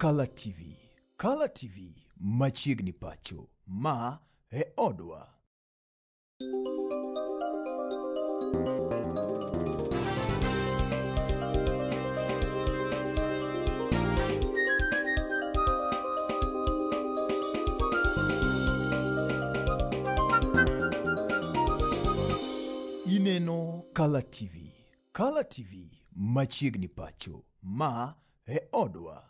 Kala TV. Kala TV machiegni pacho. Ma e odwa. Ineno Kala TV. Kala TV machiegni pacho. Ma e odwa.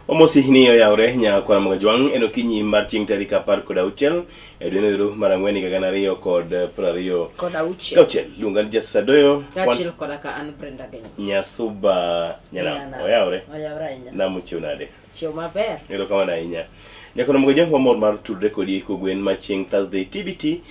Omosi ni oyawre nya kora mga jwang' en okinyi mar chieng' tarik 16 e dwe noero mar ang'wen higa gana ariyo kod prariyo kod auchiel. Auchiel luonga ni Jesse Adoyo Kaachiel koda ka an Brenda Genyo. Nyasuba Nyanam Nyanam. oyawre Oyawre ahinya. nam ochiew nade Chiew maber. Erokamano ahinya. Nyakono Mgojo wamor mar tudre kodi kogwen ma chieng' Thursday TBT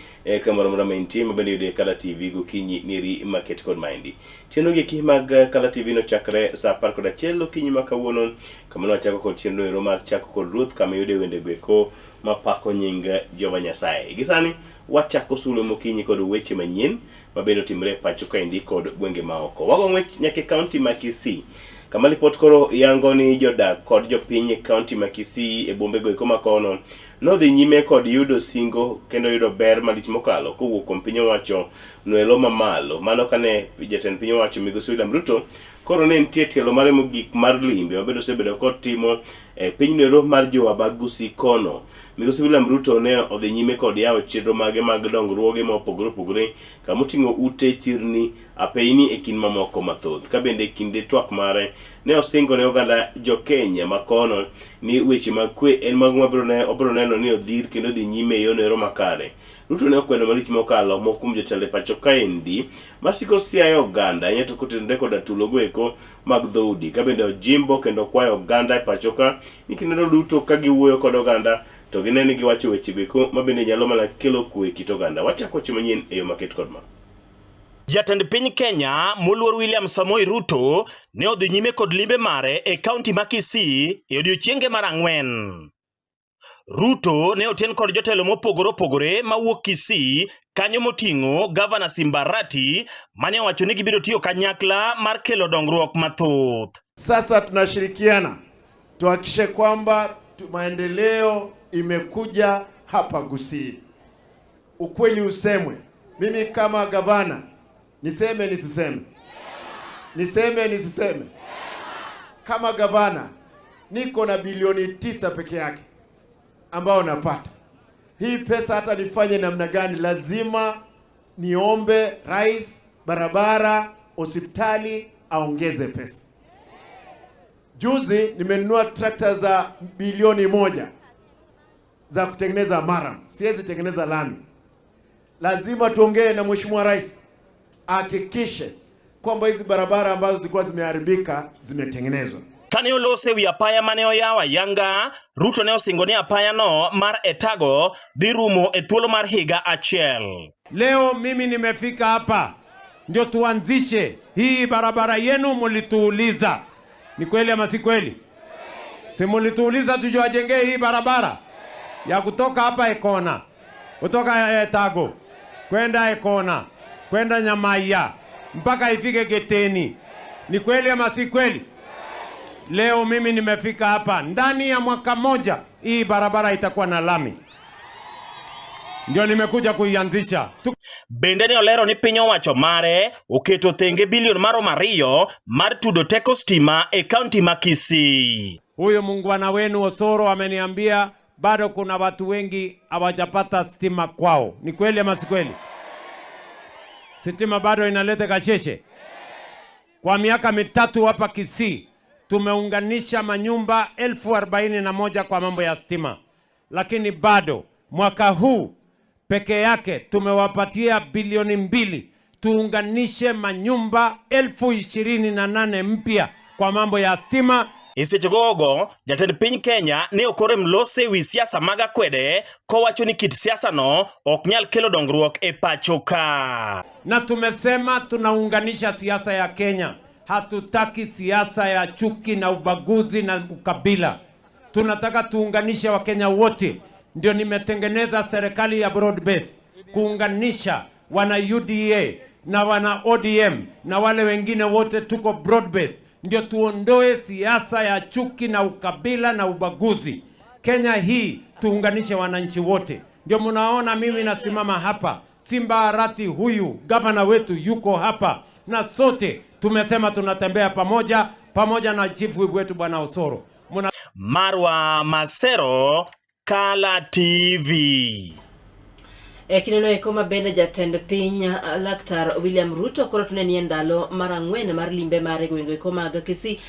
kamoro amora ma intie ma bende yude e Kala TV gokinyi neri maket kod maendi. Chenro gieki mag Kala TV nochakre saa 11 okinyi ma kawuono kama nwachako kod chenro ero mar chako kod ruoth kama iyude wende goeko mapako nying Jehova Nyasaye. Gi sani wachako sulwe mokinyi kod weche manyien mabende otimre e pacho kaendi kod gwenge maoko. Wago ng'wech nyaka e kaunti ma Kisii kama lipot koro yango ni jodak kod jopiny e kaunti ma Kisii e bombe goeko ma kono nodhi nyime kod yudo singo kendo yudo ber malich mokalo kowuok kuom piny owacho nwelo mamalo. Mano kane jatend piny owacho Migosi William Ruto koro ne nitie tielo mare mogik mar limbe mabende osebedo kotimo e piny noero mar jo Abagusi kono. Migosi William Ruto ne odhi nyime kod yawo chenro mage mag dongruoge ma opogore opogore kama oting'o ute, chirni, apeyni e kind mamoko mathoth. Ka bende kinde twak mare ne osingo ne oganda jo Kenya ma kono ni weche mag kwe en mago mabiro ne obiro neno ni odhir kendo odhi nyime e yono ero makare. Ruto ne okwedo malich mokalo moko kuom jotelo e pacho kaendi masiko siayo oganda ahinya to kotenore koda tulo goeko mag dhoudi ka bende ojimbo kendo okwayo oganda e pacho ka ni kindeno duto ka giwuoyo kod oganda to gine ni giwacho weche goeko ma bende nyalo mana kelo kwe e kit oganda. Wachako weche manyien e yo maket kod ma. Jatend piny Kenya moluor William Samoei Ruto ne odhi nyime kod limbe mare e kaunti ma Kisii e odiechienge mar ang'wen. Ruto ne oten kod jotelo mopogore opogore mawuok Kisii kanyo moting'o Gavana Simba Arati mane owacho ni gibiro tiyo kanyakla mar kelo dongruok mathoth. Sasa tunashirikiana tuhakikishe kwamba maendeleo imekuja hapa Gusii. Ukweli usemwe, mimi kama gavana niseme nisiseme? Niseme nisiseme? Kama gavana niko na bilioni 9 peke yake ambao napata. Hii pesa hata nifanye namna gani, lazima niombe rais, barabara, hospitali aongeze pesa. Juzi nimenunua trakta za bilioni 1 za kutengeneza maram, siwezi tengeneza lami. Lazima tuongee na Mheshimiwa Rais ahakikishe kwamba hizi barabara ambazo zilikuwa zimeharibika zimetengenezwa. Kane olose wi apaya mane oyawo ayanga, Ruto ne osingo ni apayano mar Etago dhi rumo e thuolo mar higa achiel. Leo mimi nimefika hapa ndio tuanzishe hii barabara yenu mulituuliza. Ni kweli ama si kweli? Si mulituuliza tujiwajengee hii barabara ya kutoka hapa Ekona, kutoka Etago kwenda Ekona, kwenda Nyamaiya mpaka ifike Geteni. Ni kweli ama si kweli? Leo mimi nimefika hapa, ndani ya mwaka moja hii barabara itakuwa na lami. Ndio nimekuja kuianzisha. Bende ne olero ni piny owacho mare oketo thenge bilion maromo 2 mar tudo teko stima e kaunti ma Kisii. Huyu muungwana wenu Osoro ameniambia bado kuna watu wengi hawajapata stima kwao. Ni kweli ama si kweli? Sitima bado inaleta kasheshe. Kwa miaka 3 hapa Kisii tumeunganisha manyumba 41,000 kwa mambo ya stima. Lakini bado mwaka huu peke yake tumewapatia bilioni 2 tuunganishe manyumba 28,000 mpya kwa mambo ya stima. E seche gogo, jatend piny Kenya ne okorem lose wi siasa mag akwede kowacho ni kit siasa no ok nyal kelo dongruok e pacho ka. Na tumesema tunaunganisha siasa ya Kenya. Hatutaki siasa ya chuki na ubaguzi na ukabila. Tunataka tuunganishe Wakenya wote. Ndio nimetengeneza serikali ya broad base kuunganisha wana UDA na wana ODM na wale wengine wote, tuko broad base. ndio tuondoe siasa ya chuki na ukabila na ubaguzi. Kenya hii tuunganishe wananchi wote. Ndio mnaona mimi nasimama hapa, Simba Arati huyu gavana wetu yuko hapa, na sote tumesema tunatembea pamoja, pamoja na chief whip wetu Bwana Osoro. Muna Marwa Masero, Kala TV. E kindeno eko ma bende jatend piny Laktar William Ruto koro to ne nie ndalo mar ang'wen mar limbe mare e gwenge eko mag Kisii.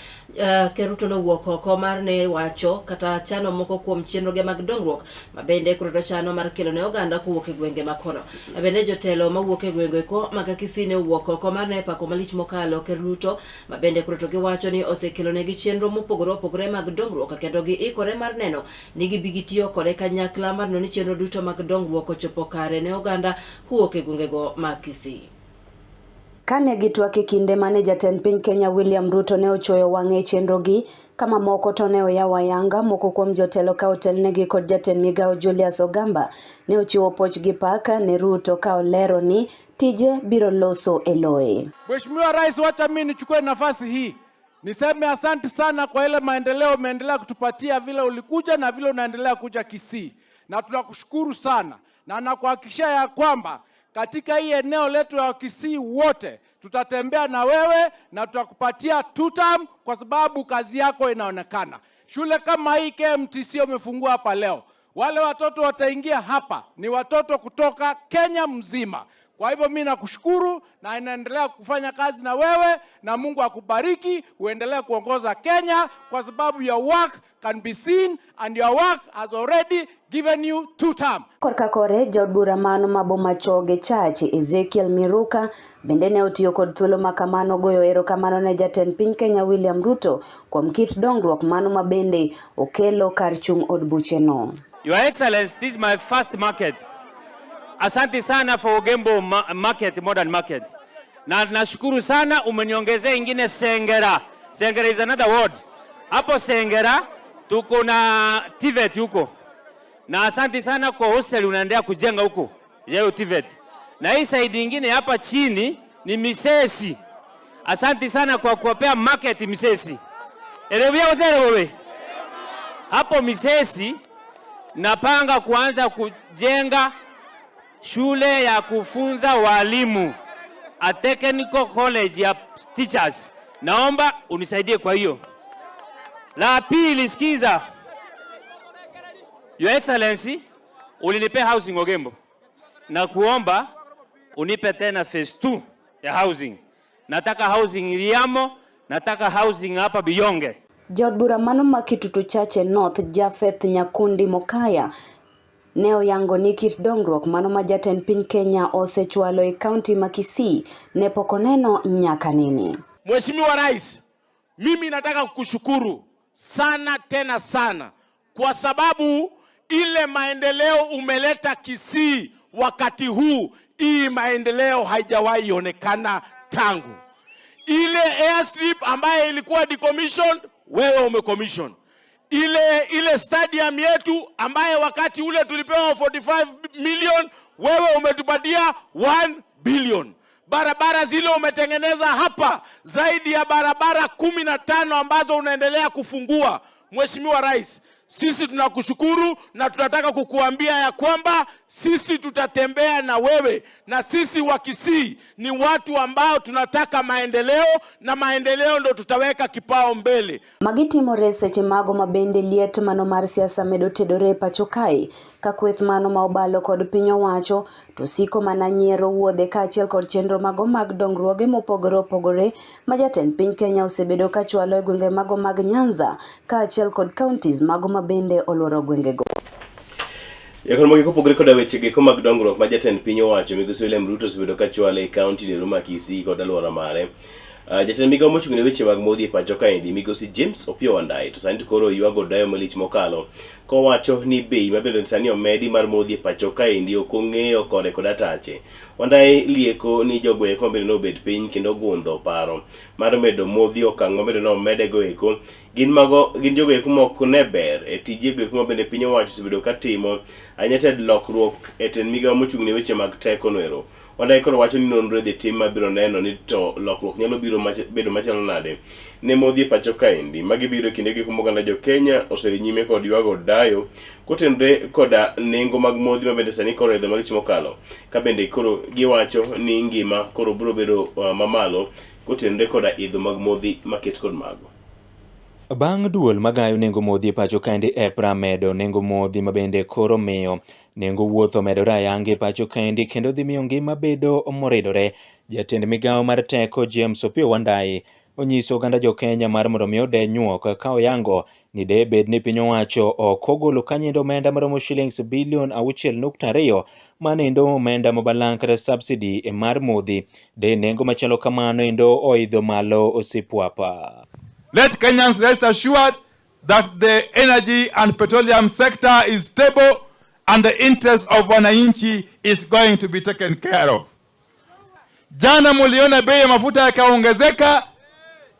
Ker Ruto nowuok oko mar ne wacho kata chano moko kuom chenroge mag dongruok ma bende koro to chano mar kelo ne oganda kowuok e gwenge ma kono. Bende jotelo mawuok e gwenge eko mag Kisii ne owuok oko mar ne pako malich mokalo Ker Ruto ma bende koro to giwacho ni osekelo negi chenro mopogore opogore mag dongruok kendo giikore mar neno ni gibi gitiyo kode kanyakla mar neno ni chenro duto mag dongruok ochopo kare ne oganda kowuok e gwengego mag Kisii. Kane gitwak e kinde mane jatend piny Kenya William Ruto ne ochuoyo wang'e e chenrogi, ka mamoko to ne oyawo ayanga, moko kuom jotelo ka otelnegi kod jatend migao Julius Ogamba ne ochiwo puoch gi pak ne Ruto ka olero ni tije biro loso e loye. Mheshimiwa Rais, wacha mimi nichukue nafasi hii niseme asante sana kwa ile maendeleo umeendelea kutupatia vile ulikuja na vile unaendelea kuja Kisii, na tunakushukuru sana na nakuhakikishia ya kwamba katika hii eneo letu ya Kisii wote tutatembea na wewe na tutakupatia tutam kwa sababu kazi yako inaonekana. Shule kama hii KMTC umefungua hapa leo, wale watoto wataingia hapa ni watoto kutoka Kenya mzima. Kwa hivyo mimi nakushukuru na inaendelea kufanya kazi na wewe, na Mungu akubariki, uendelee kuongoza Kenya kwa sababu your work can be seen and your work has already given you two term. Korka kore, jaod bura mano ma Bomachoge Church Ezekiel Miruka bende ne otiyo kod thuolo ma kamano goyo erokamano ne jatend piny Kenya William Ruto kuom kit dongruok mano ma bende okelo kar chung' od bucheno. Your Excellency, this is my first market. Asante sana for Ogembo Market, modern market. Na nashukuru sana umeniongezea ingine Sengera. Sengera is another word. Hapo Sengera tuko na TVET huko. Na asante sana kwa hostel unaendelea kujenga huko. Yeo TVET. Na hii side ingine hapa chini ni Misesi. Asante sana kwa kuwapea market Misesi. Elewia wazere wewe. Hapo Misesi napanga kuanza kujenga shule ya kufunza walimu, a technical college ya teachers. Naomba unisaidie kwa hiyo. La pili, sikiza. Your Excellency, ulinipea housing Ogembo, na kuomba unipe tena phase 2 ya housing. Nataka housing Riamo, nataka housing hapa Biyonge. Jaod bura mano ma Kitutu Chache North Japheth Nyakundi Mokaya ne oyango ni kit dongruok mano ma jatend piny Kenya osechwalo e kaunti ma Kisii ne pok oneno nyaka nene. Mheshimiwa Rais, mimi nataka kukushukuru sana tena sana kwa sababu ile maendeleo umeleta Kisii wakati huu, hii maendeleo haijawahi onekana tangu. Ile airstrip ambaye ilikuwa decommissioned, wewe umecommission. Ile stadium yetu ambaye wakati ule tulipewa 45 million, wewe umetupatia 1 billion. Barabara zile umetengeneza hapa zaidi ya barabara 15 ambazo unaendelea kufungua. Mheshimiwa Rais, sisi tunakushukuru na tunataka kukuambia ya kwamba sisi tutatembea na wewe, na sisi wa Kisii ni watu ambao tunataka maendeleo, na maendeleo ndo tutaweka kipao mbele. Magi timore seche mago ma bende liet mano mar siasa medo tedore e pacho kae ka kweth mano ma obalo kod piny owacho to siko mana nyiero wuodhe kaachiel kod chenro mago mag dongruoge mopogore opogore ma jatend piny Kenya osebedo ka chwalo e gwenge mago mag Nyanza kaachiel kod counties mago ma bende oluoro gwengego. Jakon mogi kopogore koda weche geko mag dongruok ma jatend piny owacho migosi William Ruto osebedo ka chwalo e kaunti nero ma Kisii kod alwora mare. Jatend migawo mochung' ne weche mag modhi e pacho kaendi migosi James Opiyo Wandayi to sani to koro ywago dayo malich mokalo kowacho ni bei mabende sani omedi mar modhi e pacho kaendi ok ong'eyo kode kod atache. Wandayi lieko ni jogo eko mabende nobed piny kendo gundho paro mar medo modhi okang' mabende nomedego eko gin mago gin jogo eko mok ne ber e tije go eko mabende piny owacho osebedo ka timo ahinya ted lokruok e tend migawo mochung' ne weche mag teko noero. Wandayi koro wacho ni nonro idhi tim mabiro neno ni to lokruok nyalo biro mach, bedo machalo nade ne modhi e pacho kaendi. Magi biro e kinde giko moganda jo Kenya osedhi nyime kod ywago dayo kotenore koda nengo mag modhi ma bende sani koro idho malich mokalo. Ka bende koro giwacho ni ngima koro biro bedo mamalo kotenore koda idho mag modhi maket kod mago. Bang' duol magayo nengo modhi e pacho kaendi EPRA medo nengo modhi ma bende koro miyo nengo wuoth omedore ayanga e pacho kaendi kendo dhi miyo ngima bedo moridore. Jatend migawo mar teko James Opiyo Wandayi onyiso oganda jo Kenya mar mondo mi ode nyuok ka oyango ni de bed ni piny owacho ok ogolo kanyendo omenda maromo shillings bilion 6.2 manendo omenda mabalang' kata subsidy mar modhi de nengo machalo kamano endo oidho malo osipwapa. Let Kenyans rest assured that the energy and petroleum sector is stable and the interest of wananchi is going to be taken care of. Jana muliona bei ya mafuta yakaongezeka,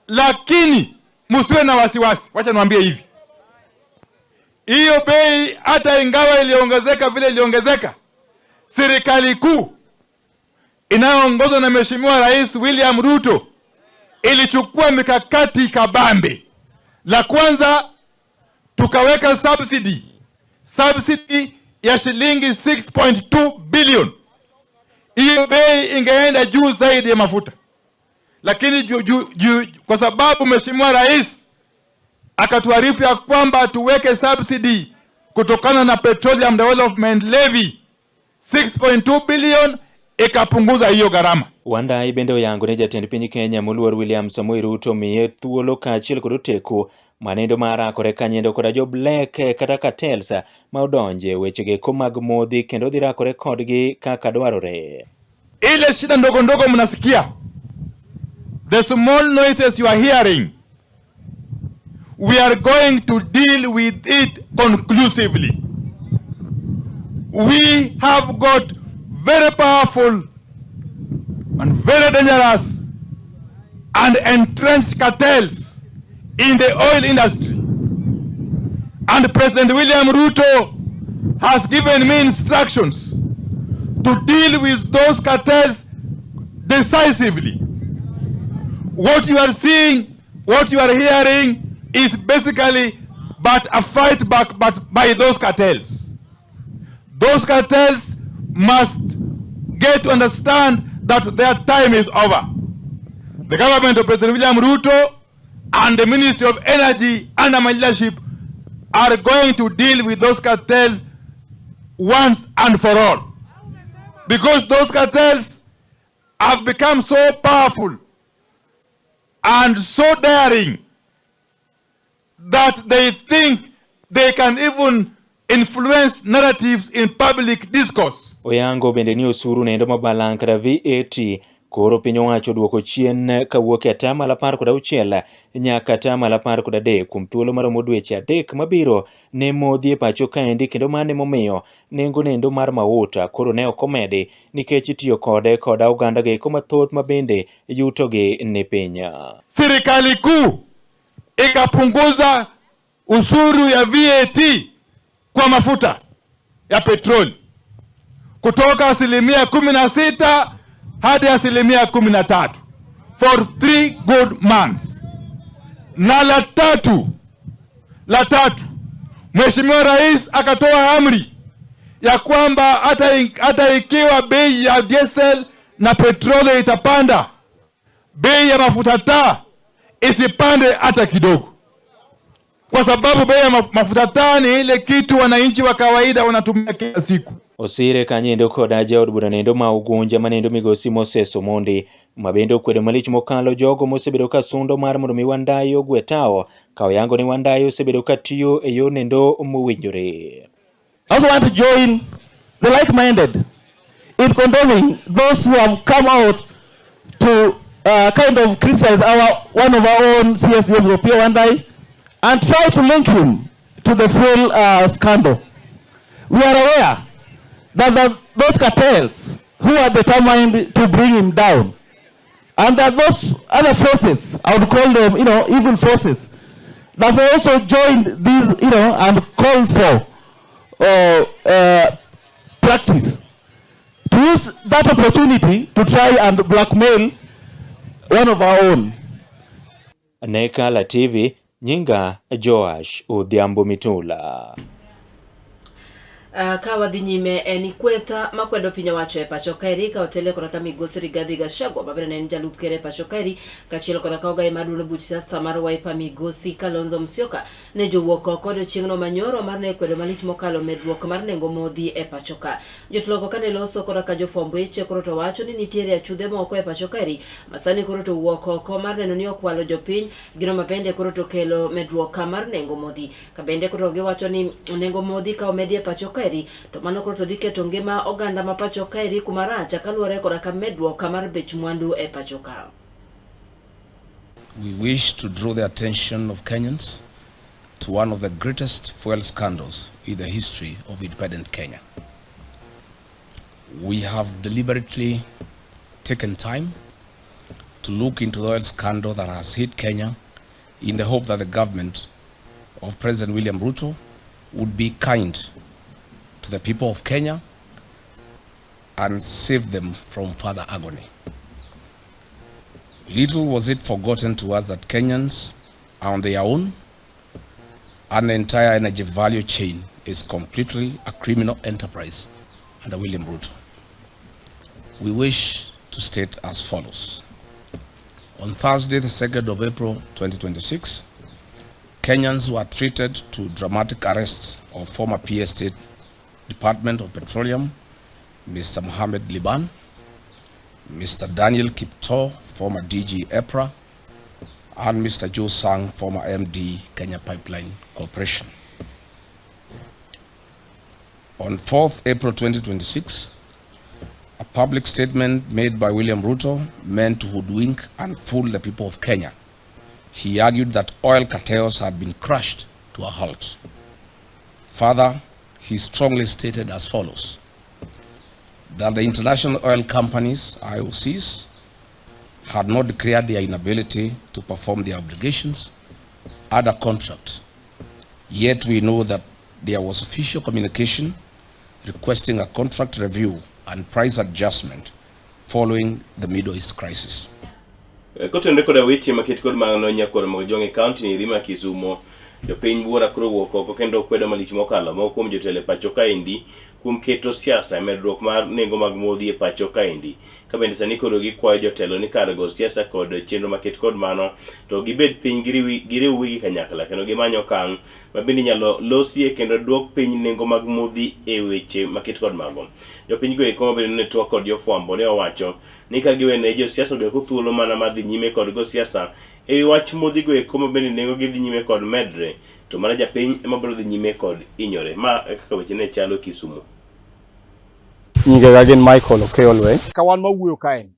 lakini musiwe na wasiwasi. Wacha niwaambie hivi, hiyo bei hata ingawa iliongezeka vile iliongezeka, serikali kuu inayoongozwa na Mheshimiwa Rais William Ruto ilichukua mikakati kabambe. La kwanza tukaweka subsidy ya shilingi 6.2 billion. Hiyo bei ingeenda juu zaidi ya mafuta, lakini ju, ju, ju, kwa sababu Mheshimiwa Rais akatuarifu ya kwamba tuweke subsidy kutokana na Petroleum Development Levy 6.2 billion ikapunguza hiyo gharama. Wandayi bende oyango ni jatend piny Kenya moluor William Samoei Ruto miye thuolo kaachiel kod oteku manendo mar rakore kanyendo koda jo Black kata cartels ma odonje wechego eko mag modhi kendo dhi rakore kodgi kaka dwarore. Ile shida ndogo ndogo mnasikia, the small noises you are hearing, we are going to deal with it conclusively. We have got very powerful and very dangerous and entrenched cartels in the oil industry. And President William Ruto has given me instructions to deal with those cartels decisively. What you are seeing, what you are hearing is basically but a fight back but by those cartels. Those cartels must get to understand that their time is over. The government of President William Ruto and the Ministry of Energy under my leadership are going to deal with those cartels once and for all. Because those cartels have become so powerful and so daring that they think they can even influence narratives in public discourse. Oyango bende ni osuru nendo mabalang' kata VAT koro piny owacho duoko chien kawuok e atamalo 16 nyaka atamalo 13 kuom thuolo maromo dweche 3 mabiro ne modhi e pacho kaendi kendo mano emomiyo nengo nendo mar mauta koro ne ok omedi nikech itiyo kode koda oganda go eko mathoth ma bende yutogi ni piny. Serikali kuu ikapunguza ushuru ya VAT kwa mafuta ya petroli kutoka 16% hadi 13% for 3 good months. Na la tatu, Mheshimiwa Rais akatoa amri ya kwamba hata ikiwa bei ya diesel na petroli itapanda, bei ya mafuta taa isipande hata kidogo, kwa sababu bei ya mafuta taa ni ile kitu wananchi wa kawaida wanatumia kila siku. Osire kanyendo koda jaod bura nendo ma Ugunja manendo migosi Moses Omondi ma bende okwedo malich mokalo jogo mosebedo ka sundo mar mondo mi Wandayi ogwe tawo ka oyango ni Wandayi osebedo ka tiyo e yo nendo mowinjore. I also want to join the like-minded in condemning those who have come out to kind of criticize one of our own CSDM, Opiyo Wandayi, and try to link him to the fuel scandal. We are aware that those cartels who are determined to bring him down, and that those other forces, I would call them, evil forces, that have also joined these, and called for practice to use that opportunity to try and blackmail one of our own. Ne Kala TV, nyinga Joash Odhiambo Mitula. Uh, ka wadhi nyime en kweth makwedo piny owacho e pacho kaeri ka otele koda ka migosi Rigathi Gachagua ma bende ne en jalup ker e pacho kaeri kaachiel koda ka ogayi mar duond buch siasa mar Wiper migosi Kalonzo Musyoka ne jowuok oko odiochieng'no manyoro mar ne kwedo malich mokalo medruok mar nengo modhi e pacho ka. Jotlogo kane loso koda ka jofwamb weche koro to wacho ni nitiere achudhe moko e pacho kaeri ma sani koro to wuok oko mar neno ni okwalo jopiny gino ma bende koro to kelo medruok mar nengo modhi. Ka bende koro giwacho ni nengo modhi ka omedi e pacho kaeri to mano koro to dhi keto ngima oganda ma pacho kaeri kuma rach kaluwore koda ka medruok mar bech mwandu e pacho ka. We wish to draw the attention of Kenyans to one of the greatest fuel scandals in the history of independent Kenya. We have deliberately taken time to look into the oil scandal that has hit Kenya in the hope that the government of President William Ruto would be kind to the people of Kenya and save them from further agony. Little was it forgotten to us that Kenyans are on their own and the entire energy value chain is completely a criminal enterprise under William Ruto. We wish to state as follows. On Thursday, the 2nd of April 2026, Kenyans were treated to dramatic arrests of former PA State Department of Petroleum, Mr. Mohamed Liban, Mr. Daniel Kiptoo, former DG EPRA, and Mr. Joe Sang, former MD, Kenya Pipeline Corporation. On 4th April 2026, a public statement made by William Ruto meant to hoodwink and fool the people of Kenya. He argued that oil cartels had been crushed to a halt. Further, he strongly stated as follows that the international oil companies, IOCs, had not declared their inability to perform their obligations under contract. Yet we know that there was official communication requesting a contract review and price adjustment following the Middle East crisis. Eh, kotenore koda weche maket kod mano nyakwar Mojong e kaunti ni ma Kisumo jopiny buora koro wuok oko kendo kwedo malich mokalo moko kuom jotelo e pacho kaendi kuom keto siasa e medruok mar nengo mag modhi e pacho kaendi ka bende sani koro gikwayo jotelo ni kar go siasa kod chenro maket kod mano to gibed piny giriw wigi kanyakla kendo gimany okang' ma bende inyalo losie kendo duok piny nengo mag modhi e weche maket kod mago. Jopiny go eko mabedo ne twak kod jofwambo ne owacho ni ka giwene josiasa go eko thuolo mana mar dhi nyime kod go siasa e wi wach modhi go eko ma bende nengo gi dhi nyime kod medre to mana japiny ema biro dhi nyime kod hinyore. Ma e kaka weche ne chalo Kisumu. Nyingega gin Michael Okeyo Lweny. Ka wan mawuoyo kae ni,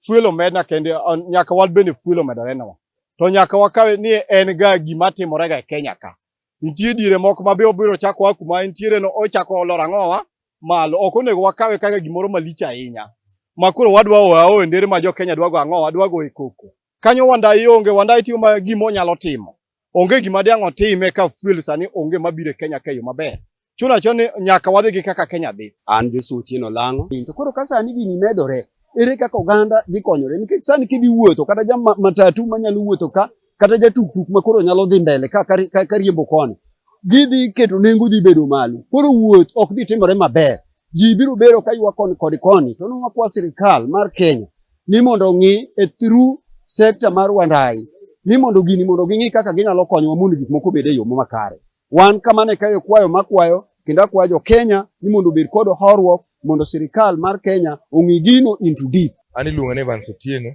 fuel omedna kende nyaka wan bende fuel omedorenwa. To nyaka wakawe ni en ga gima timorega e Kenya ka. Nitie diere moko ma be obiro chako a kuma entiere no ochako olor ang'owa malo. Ok onego wakawe kaka gimoro malich ahinya. Ma koro wadwa oa o e ndere ma jo Kenya dwa go ang'owa, dwa go e koko. Kanyo Wandayi onge, Wandayi timo ma gima onyalo timo. Onge gima diang' otime ka fuel sani onge mabiro e Kenya ka e yo maber. Chuno achuna ni nyaka wadhi gi kaka Kenya dhi. An Joshua Otieno Lang'o. To koro ka sani gini medore, ere kaka oganda dhi konyore? Nikech sani kidhi wuotho kata ja matatu manyalo wuotho ka kata ja tuktuk ma koro nyalo dhi mbele ka ka riembo koni, gidhi keto nengo dhi bedo malo. Koro wuoth ok dhi timore maber. Ji biro bedo ka ywak koni kod koni. To nwakwa sirikal mar Kenya ni mondo ong'i e through sector mar Wandayi ni mondo gini mondo ging'i kaka ginyalo konyowa mondo gik moko obed e yo makare. Wan kamano e kayo kwayo makwayo kendo akwayo jo Kenya ni mondo obed kod horuok mondo sirikal mar Kenya ong'i gino into deep. An iluonga ni Evans Otieno.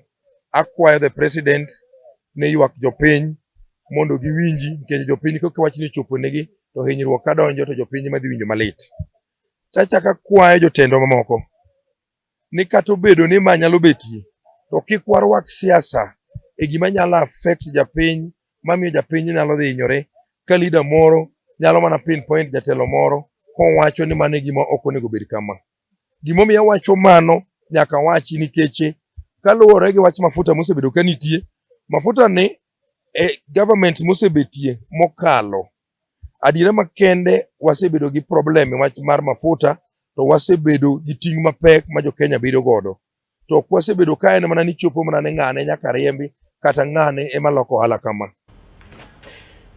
Akwayo the president ni ywak jopiny mondo giwinji nikech jopiny kok wachni ochopo negi to hinyruok kadonjo to jopiny ema dhi winjo malit. Tachako akwayo jotendwa mamoko ni kata obedo ni ma nyalo betie to kik warwak siasa e gima nyalo affect japiny mamiyo japiny nyalo dhi hinyore ka leader moro nyalo mana pinpoint jatelo moro kowacho ni mano e gima ok onego bed kama. Gimomiyo awacho mano nyaka awachi nikech kaluwore gi wach mafuta mosebedo ka nitie, mafuta ni e government mosebetie mokalo adiera makende wasebedo gi problem e wach mar mafuta to wasebedo gi ting' mapek ma jo Kenya bedo godo. To ok wasebedo ka en mana ni chopo mana ni ng'ane nyaka riembi kata ng'ane ema loko ohala kama.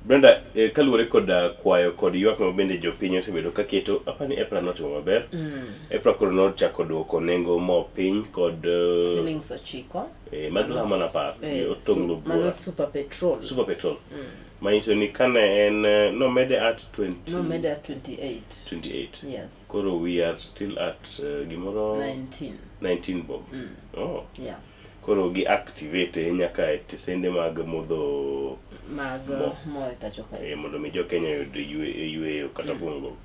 Brenda, eh, kaluwore kod kwayo kod ywak ma bende jopiny osebedo ka keto, apani EPRA notimo maber. EPRA koro nochako duoko nengo mo piny kod Silings 9. Mag lamo 10, otonglo Mano buora. super petrol. Super petrol. Manyiso ni kane en nomede at 20, Nomede at 28. 28. Yes. Koro we are still at gimoro 19. 19 bob. Oh. Yeah. Koro gi activate nyaka e tesende mag modho mag mo. Mo e pacho kae. Mondo mi jo Kenya oyud yweyo kata fungo.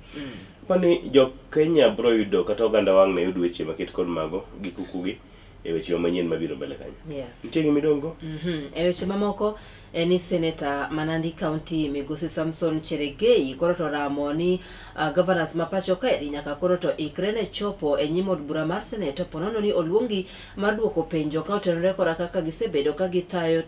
Pani jo Kenya bro yudo kata oganda wang' ne yud weche maket kod mago gi kukugi e weche manyien mabiro mbele kanyo. Yes. Nitie gima idong' go? E weche mamoko en ni seneta ma Nandi County migosi Samson Cherargei koro to ramo ni governors ma pacho kaeri nyaka koro to ikre ne chopo e nyim od bura mar senate ponono ni oluongi mar duoko penjo ka otenore koda kaka gisebedo ka gitayo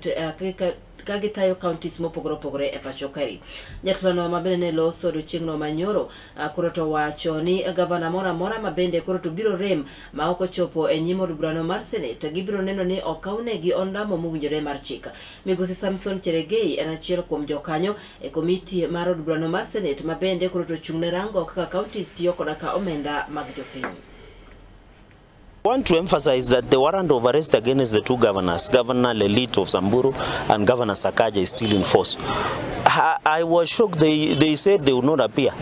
ka gitayo counties mopogore opogore e pacho kaeri. Jatelono ma bende ne loso odiochieng'no manyoro koro to wacho ni gavana moro amora ma bende koro to biro rem ma ok ochopo e nyim od burano mar senate gibiro neno ni okawnegi ondamo mowinjore mar chik. Migosi Samson Cherargei en achiel kuom jokanyo e komiti mar od burano mar senate ma bende koro to ochung' ne rango kaka counties tiyo koda ka omenda mag jopiny. I want to emphasize that the warrant of arrest against the two governors, Governor Lelit of Samburu and Governor Sakaja, is still in force. I was shocked. They said they would not appear.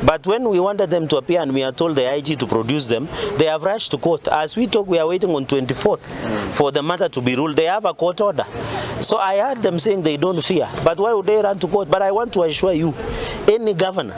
But when we wanted them to appear and we are told the IG to produce them, they have rushed to court. As we talk, we are waiting on 24th for the matter to be ruled. They have a court order. So I heard them saying they don't fear. But why would they run to court? But I want to assure you, any governor,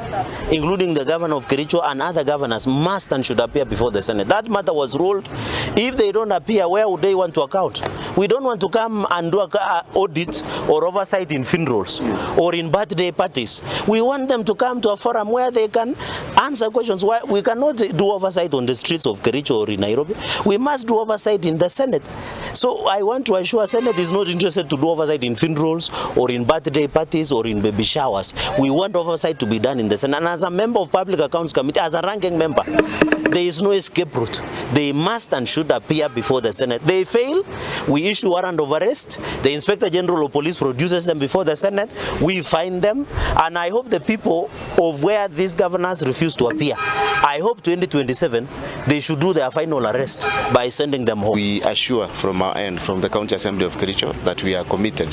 including the governor of Kericho and other governors, must and should appear before the Senate. That matter was ruled. If they don't appear, where would they want to account? We don't want to come and do an audit or oversight in funerals or in birthday parties. We want them to come to a forum where they can answer questions. Why we cannot do oversight on the streets of Kericho or in Nairobi. We must do oversight in the Senate. So I want to assure Senate is not interested to do oversight in funerals or in birthday parties or in baby showers. We want oversight to be done in the Senate. And as a member of Public Accounts Committee, as a ranking member, there is no escape route. They must and should appear before the Senate. They fail, we issue warrant of arrest. The Inspector General of Police produces them before the Senate. We find them. And I hope the people of where these governors refuse to appear, I hope 2027, they should do their final arrest by sending them home. We assure from our end, from the County Assembly of Kericho, that we are committed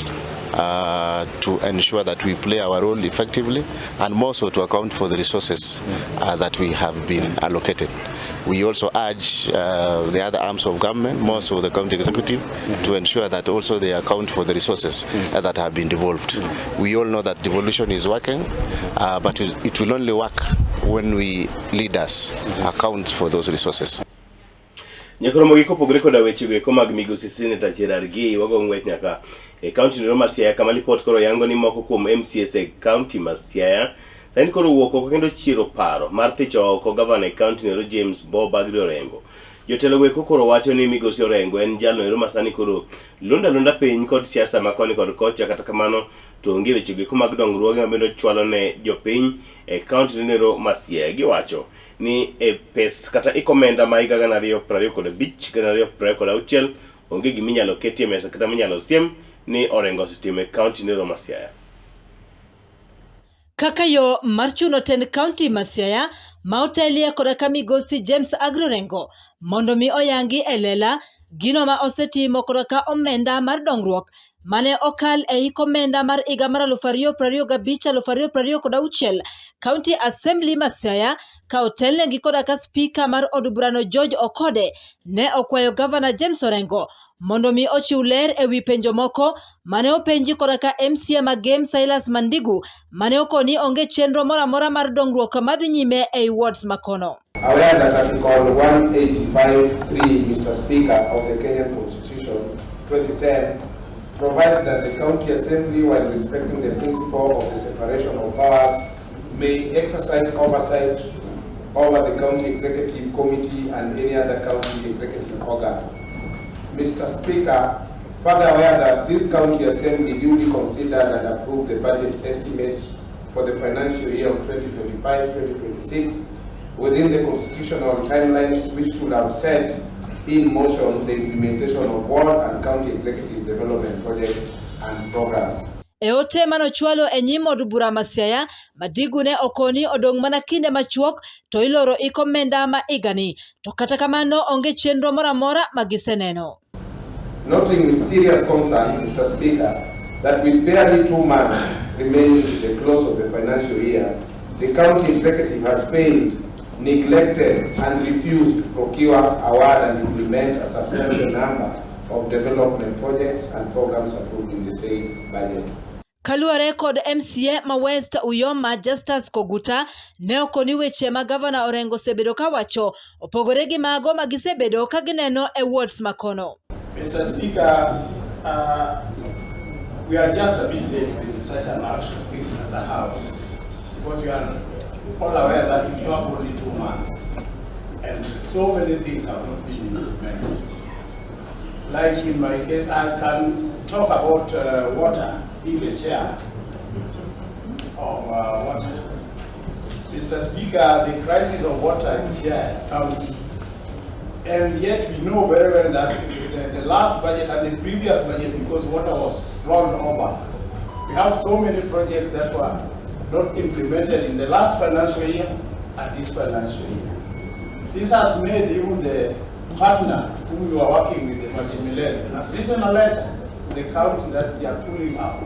to ensure that we play our role effectively and more so to account for the resources that we have been allocated. We also urge the other arms of government, more so the county executive, to ensure that also they account for the resources that have been devolved. We all know that devolution is working, but it will only work when we leaders account for those resources. Nyakoromo gi kopogore koda weche go eko mag migosi Senator Cherargei wago ng'wech nyaka e kaunti no ma Siaya kama lipot koro yango ni moko kuom MCAs e kaunti ma Siaya sani koro wuok oko kendo chiero paro mar thicho oko gavana e kaunti no James Bob Agri Orengo. Jotelo go eko koro wacho ni migosi Orengo en jalno ero ma sani koro lundo alunda piny kod siasa ma koni kod kocha, kata kamano to onge weche go eko mag dongruoge ma bende ochwalo ne jopiny e kaunti no ma Siaya. Giwacho ni e pes kata e komenda ma higa 2025 2026 onge gima inyalo ketie mesa kata minyalo siem ni Orengo osetimo e kaunti no ma Siaya. Kaka yo mar chuno tend kaunti ma Siaya ma otelie koda ka migosi James Agri Orengo mondo mi oyangi e lela gino ma osetimo koda ka omenda mar dongruok mane okal e hik omenda mar higa mar 2025 2026 County Assembly ma Siaya ka otelnegi koda ka spika mar od burano George Okode ne okwayo Gavana James Orengo mondo mi ochiw ler e wi penjo moko mane openji koda ka MCA ma Gem Silas Mandigu mane okoni onge chenro moro amora mar dongruok madhi nyime ei wards makono. Aware that Article 185.3, Mr. Speaker, of the Kenyan Constitution 2010 provides that the County Assembly, while respecting the principle of the separation of powers, may exercise oversight over the County Executive Committee and any other county executive organ. Mr. Speaker, further aware that this County Assembly duly considered and approved the budget estimates for the financial year of 2025-2026 within the constitutional timelines which should have set in motion the implementation of ward and county executive development projects and programs. E ote manochwalo e nyim od bura ma Siaya, Madigu ne okoni odong' mana kinde machuok to iloro ik omenda ma higani. To kata kamano onge chenro moro amora ma giseneno. Noting with serious concern, Mr. Speaker, that with barely 2 months remaining to the close of the financial year, the county executive has failed, neglected, and refused to procure, award, and implement a substantial number of development projects and programs approved in the same budget. Kaluwore kod MCA ma West Uyoma Justus Koguta ne okoni weche ma gavana Orengo osebedo kawacho opogore gi mago ma gisebedo ka gineno e wards makono. Mr. Speaker, we are just a bit late with such an action as a house because we are all aware that we have only 2 months and so many things have not been implemented. Like in my case, I can talk about water, being the chair of water. Mr. Speaker, the crisis of water in Siaya County, and yet we know very well that the last budget and the previous budget, because water was rolled over, we have so many projects that were not implemented in the last financial year and this financial year. This has made even the partner whom we are working with, the Majimilele, has written a letter to the county that they are pulling out.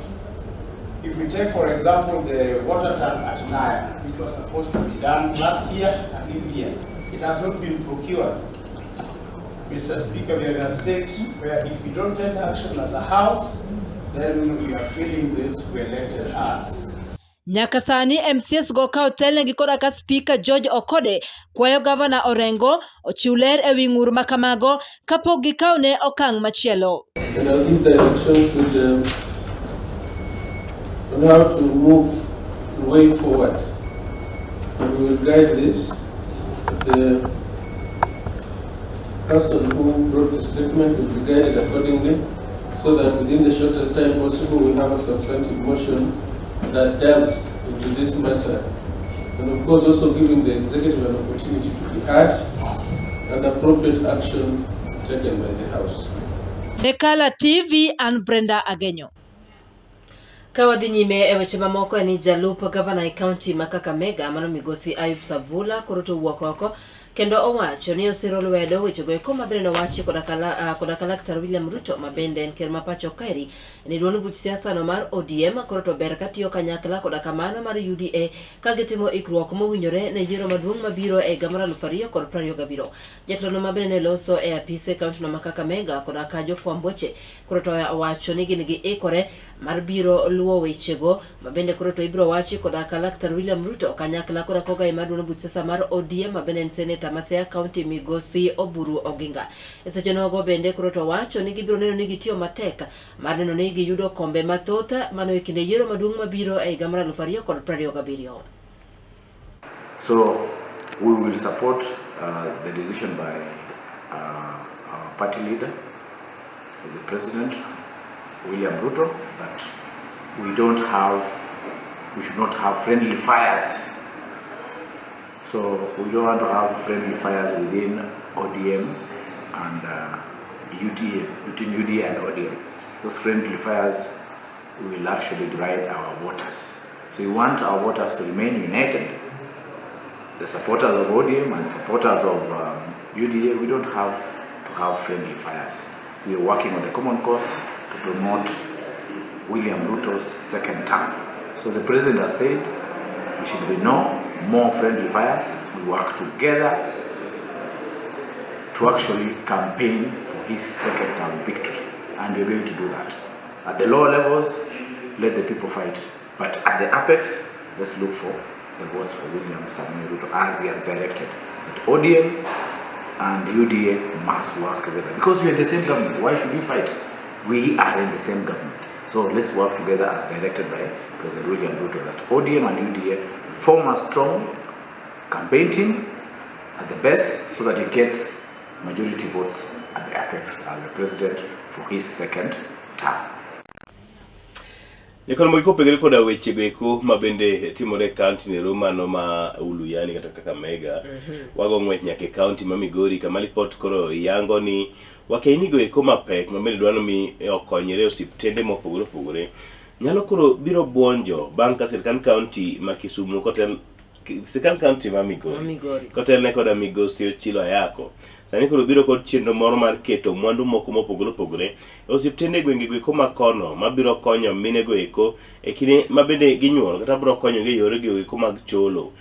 If we take, for example, the water tank at Naya, which was supposed to be done last year and this year, it has not been procured. Mr. Speaker, we are in a state where if we don't take action as a house, then we are failing this who elected us. Nyaka sani MCAs go ka otelnegi koda ka Spika George Okode kwayo gavana Orengo ochiw ler ewi ng'ur ma kamago kapok gikawne okang' machielo. And I'll give directions with them on how to move the way forward. And we will guide this. The person who wrote the statement will be guided accordingly so that within the shortest time possible we have a substantive motion that delves into this matter. And of course also giving the executive an opportunity to be heard and appropriate action taken by the House. Ne Kala TV an Brenda Agenyo. Ka wadhi nyime e weche mamoko en ni jalup gavana e kaunti ma Kakamega mano migosi Ayub Savula koro to owuok oko kendo owacho ni osiro lwedo wechego eko mabende nowachi koda ka laktar William Ruto ma bende en ker ma pacho kaeri ni duond buch siasa no mar ODM koro to ber katiyo kanyakla koda kamano mar UDA ka gitimo ikruok mowinjore ne yiero maduong' mabiro e higa mar 2027. Jatelono ma bende ne loso e apise kaunti no ma Kakamega koda ka jofwamb weche koro to owacho ni gin gi ikore mar biro luwo wechego ma bende koro to ibiro wachi koda ka laktar William Ruto kanyakla koda kogai mar duond buch siasa mar ODM ma bende en seneta ma Siaya County migosi Oburu Oginga. E seche nogo bende koro to wacho ni gibiro neno ni gitiyo matek mar neno ni giyudo kombe mathoth mano e kinde yiero maduong' mabiro e higa mar 2027. So we will support the decision by our party leader, the President, William Ruto, that we should not have friendly fires. So we don't want to have friendly fires within ODM and UDA, between UDA and ODM. Those friendly fires will actually divide our voters. So we want our voters to remain united. The supporters of ODM and supporters of UDA, we don't have to have friendly fires. We are working on the common cause to promote William Ruto's second term. So the president has said we should be no more friendly fires. We work together to actually campaign for his second term victory. And we're going to do that. At the lower levels, let the people fight. But at the apex, let's look for the votes for William Samoei Ruto as he has directed. That ODM and UDA must work together. Because we are the same government. Why should we fight? We are in the same government. So let's work together as directed by President William Ruto, that ODM and UDA form a strong campaign team at the best so that he gets majority votes at the apex as the president for his second term. Nyakono kopogore koda weche go eko ma bende timore e kaunti nero mano ma Uluyani kata Kakamega. Wago ng'wech nyaka e kaunti ma Migori kama lipot koro yango ni wakeini go eko mapek ma bende dwaro mi okonyre e osiptende mopogore opogore nyalo koro biro buonjo bang' ka sirkand kaunti ma Kisumu kotel sirkand kaunti ma Migori Migori. kotelne koda migosi Ochilo Ayako sani koro biro kod chenro moro mar keto mwandu moko mopogore opogore e osiptende e gwenge goeko ma kono mabiro konyo mine go eko e kinde ma bende ginyuol kata biro konyogi e yore go eko mag cholo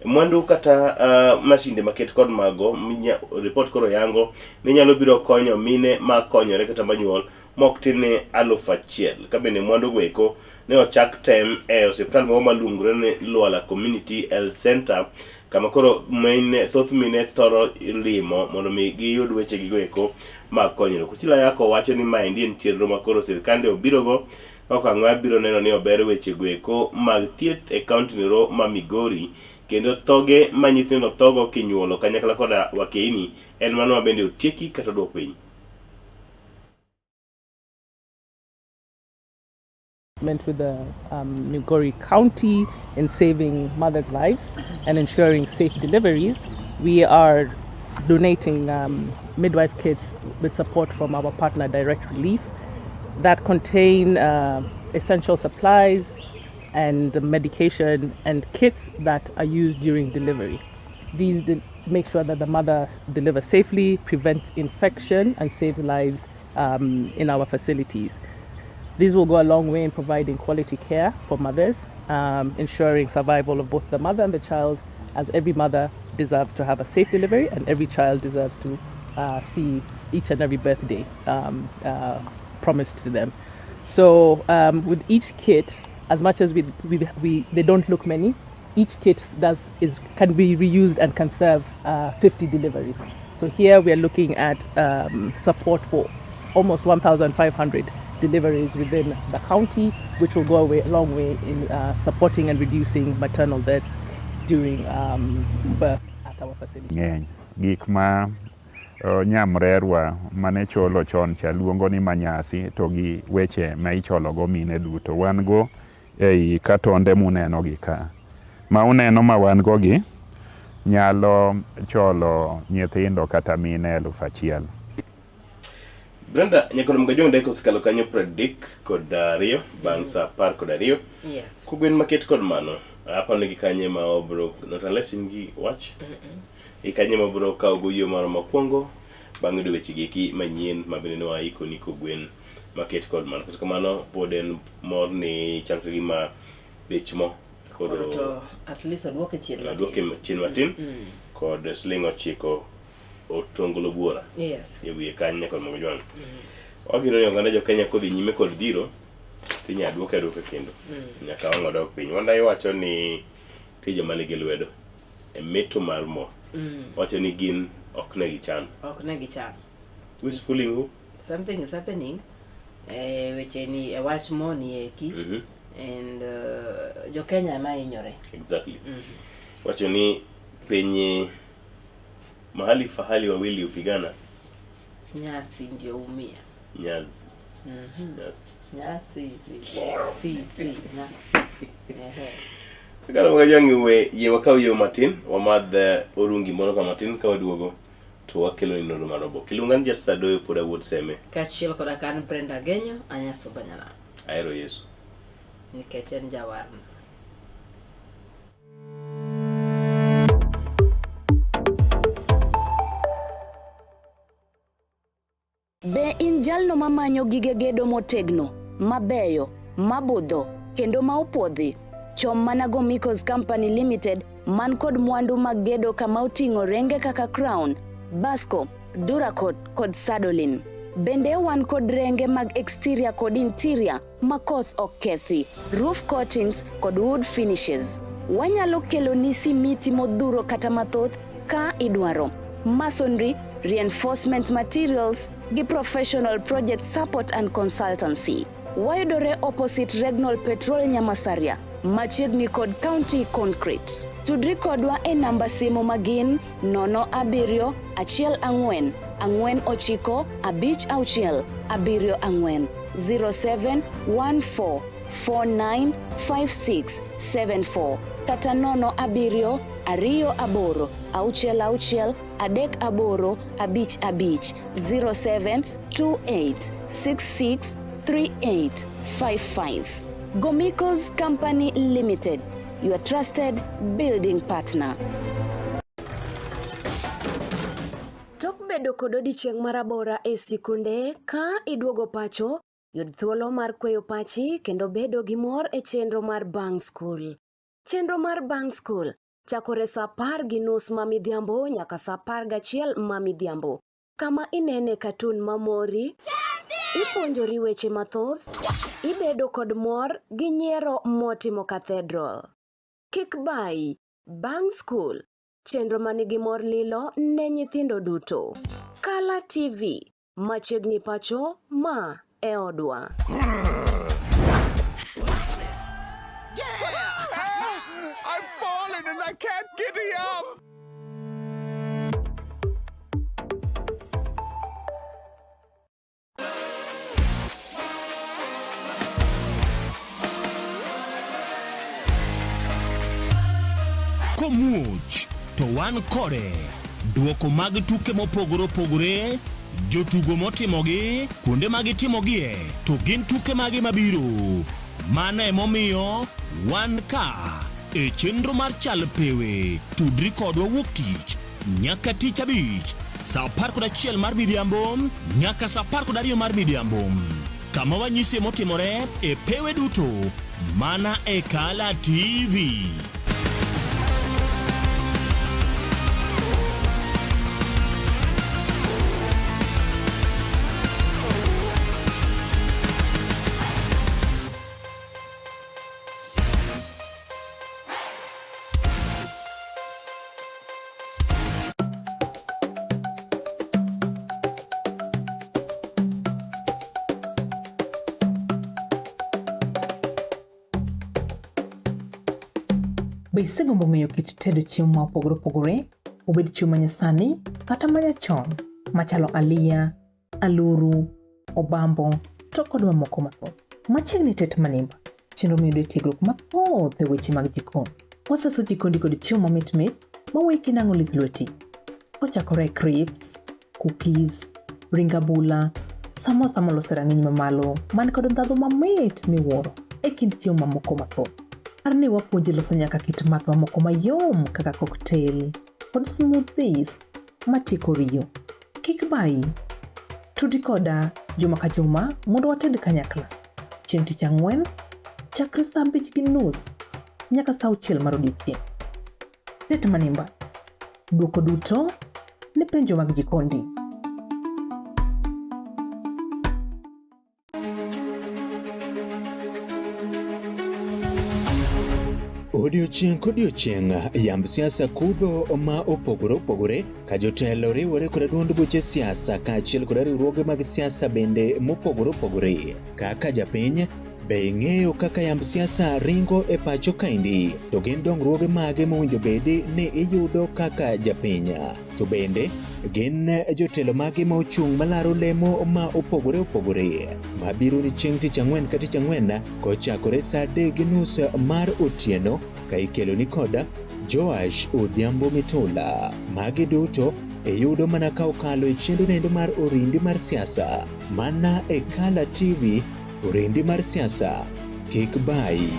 mwandu kata uh, masinde maket kod mago minya, ripot koro yango ni nyalo biro konyo mine ma konyore kata manyuol mok tin ne 1000 ka bende mwandu go eko ne ochak tem e osiptal moro maluongore ni Lwala Community Health Center kama koro mine, thoth mine thoro limo mondo mi giyud weche gigo eko mag konyruok. Ochilo Ayako wacho ni maendi en chenro ma koro sirkande obirogo kaka ng'a biro neno ni ober weche go eko mag thieth e kaunti nero ma Migori kendo thoge ma nyithindo thogo kinyuolo kanyakla koda wakeini en mano ma bende otieki kata oduok piny. with the Migori County in saving mothers' lives and ensuring safe deliveries, we are donating midwife kits with support from our partner Direct Relief that contain essential supplies and medication and kits that are used during delivery. These make sure that the mother delivers safely, prevents infection, and saves lives in our facilities. These will go a long way in providing quality care for mothers, ensuring survival of both the mother and the child, as every mother deserves to have a safe delivery and every child deserves to see each and every birthday promised to them. So with each kit, as much as they don't look many, each kit can be reused and can serve 50 deliveries. So here we are looking at support for almost 1,500 deliveries within the county, which will go a long way in supporting and reducing maternal deaths during birth at our facility. Ng'eny gik ma nyamrerwa mane cholo chon cha luongo ni manyasi to gi weche ma ichologo mine duto wan go ei katonde muneno gi ka ma uneno ma wan go gi nyalo cholo nyithindo kata mine 1000. Brenda, nyakono mgajong dakika osekalo kanyo 32 bang' saa 12. Yes. Kogwen maket kod mano, aparo ni gikanye ma obro, not unless in gi wach. Ikanye ma obro kawo go yo moro mokwongo bang' yudo weche gi eki manyien ma bende ne waiko ni kogwen maket kod mano. Kata kamano pod en mor ni chal ka gima bech mo Koro koro to at least oduoke chien matin. oduoke chien matin kod siling 9 otonglo buora Yes. e wiye kanyo nyaka mogo jwang'. Wageno ni oganda jo Kenya kodhi nyime kod dhiro tinya duoke aduoka kendo nyaka wang' odok piny. Wandai wacho ni nitie joma nigi lwedo e meto mar mo. Wacho ni gin ok ne gichan. Ok ne gichan. Who is fooling who? Something is happening. Weche ni e wach mo ni eki. And jo Kenya ema hinyore. Exactly. Wacho ni penye mahali fahali wawili upigana Nyasi ndio umia. Nyazi. Nyasi. Nyasi si si si nyasi. Ehe. Kaka wajang'i we yie wakaw yo matin wamadh orungi moro ka matin ka waduogo to wakelo ni nonro mar oboke. Iluonga ni Justice Adoyo pod awuod Seme. Kaachiel koda ka an Brenda Genyo, Anyaso Banyana. Ahero Yesu. Nikech en jawarna. Be in jalno mamanyo gige gedo motegno, mabeyo, mabudho, kendo ma opuodhi? Chom mana Gomicos Company Limited man kod mwandu mag gedo kama oting'o renge kaka Crown, Basco, Duracot kod Sadolin. Bende wan kod renge mag exterior kod interior ma koth ok kethi, roof coatings kod wood finishes. Wanyalo keloni simiti modhuro kata mathoth ka idwaro. Masonry, reinforcement materials gi professional project support and consultancy. Wayudore opposite Regnol Petrol Nyamasaria, machiegni kod County Concrete. Tudri kodwa e namba simu magin 0 7 1 4 9 5 6 7 4 0714 495674 kata 0 7 2 8 6 6 3 8 5 5 07 28 66 3855. Gomikos Company Limited, your trusted building partner. Tok bedo kod odiechieng' marabora e sikunde, ka iduogo pacho, yud thuolo mar kweyo pachi kendo bedo gi mor e chenro mar Bang' Skul. Chenro mar Bang' Skul chakore sa 10:30 ma midhiambo nyaka sa 11 ma midhiambo, kama inene katun mamori, ipuonjori weche mathoth, ibedo kod mor gi nyiero motimo cathedral. Kik bayi, Bang' Skul, chenro manigi mor lilo ne nyithindo duto. Kala TV, machiegni pacho, ma e odwa. I've fallen and I can't get up. Komuoch to wan kode. Duoko mag tuke mopogore opogore, jotugo motimogi, kuonde ma gitimogie, to gin tuke mage mabiro. Mano emomiyo wan ka e chenro mar Chal Pewe. Tudri kodwa wuok tich nyaka tich abich saa 11 mar midhiambo nyaka saa 12 mar midhiambo kama wanyisie motimore e pewe duto mana e Kala TV. Be isegombo ng'eyo kit tedo chiemo ma opogore opogore, obed chiemo ma nyasani kata ma nyachon, machalo aliya, aluru, obambo to kod mamoko mathoth. Machiegni tet manimba, chenro miyudo e tiegruok mathoth e weche mag jikon. Wasaso jikondi kod chiemo mamit mit maweyi kinang'o lith lweti. Kochakore e crisps, cookies, ring abula, samosa molos e rang'iny mamalo man kod ndhadhu mamit miwuoro e kind chiemo mamoko mathoth. Par ni wapuonji loso nyaka kit math mamoko mayom kaka cocktail kod smoothies matieko riyo. Kik bayi. Tudi koda juma ka juma mondo wated kanyakla. Chieng' tich ang'wen, chakre saa 5:30 nyaka saa 6 mar odiechieng'. Tet manimba. Dwoko duto ne penjo mag jikondi. Odiochieng' kodiochieng' yamb siasa kudho ma opogore opogore ka jotelo riwore koda duond buche siasa kaachiel koda riwruoge mag siasa bende mopogore opogore. Kaka japiny, be ing'eyo kaka yamb siasa ringo e pacho kaendi? To gin dongruoge mage mowinjo bedi ni iyudo kaka japiny? To bende gin jotelo mage ma ochung' malaro lemo ma opogore opogore mabiro ni chieng' tich ang'wen ka tich ang'wen kochakore saa 3:30 mar otieno ka ikelo ni koda Joash Odhiambo Mitula. Magi duto iyudo mana ka okalo e chenro nendo mar orindi mar siasa mana e Kala TV, orindi mar siasa kik bayi.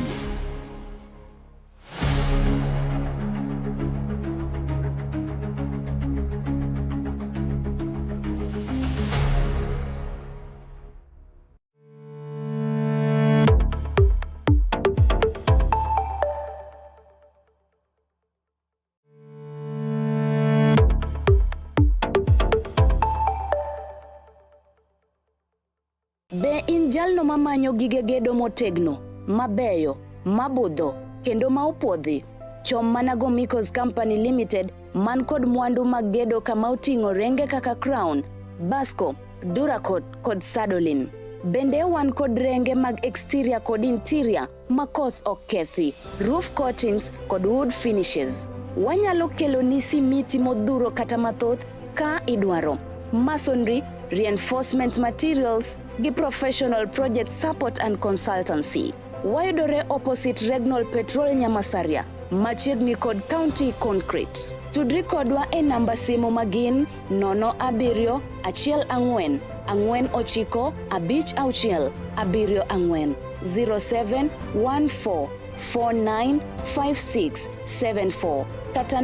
Be in jalno mamanyo gige gedo motegno, mabeyo, mabudho, kendo ma opuodhi? Chom mana Gomikos Company Limited man kod mwandu mag gedo kama oting'o renge kaka Crown, Basco, Duracot kod Sadolin. Bende wan kod renge mag exterior kod interior ma koth ok kethi, roof coatings kod wood finishes. Wanyalo keloni simiti modhuro kata mathoth ka idwaro. Masonry, reinforcement materials gi professional project support and consultancy. Wayudore opposite Regnol Petrol Nyamasaria, machiegni kod County Concrete. Tudri kodwa e namba simu magin 07 14 49 56 74 0714 495674 kata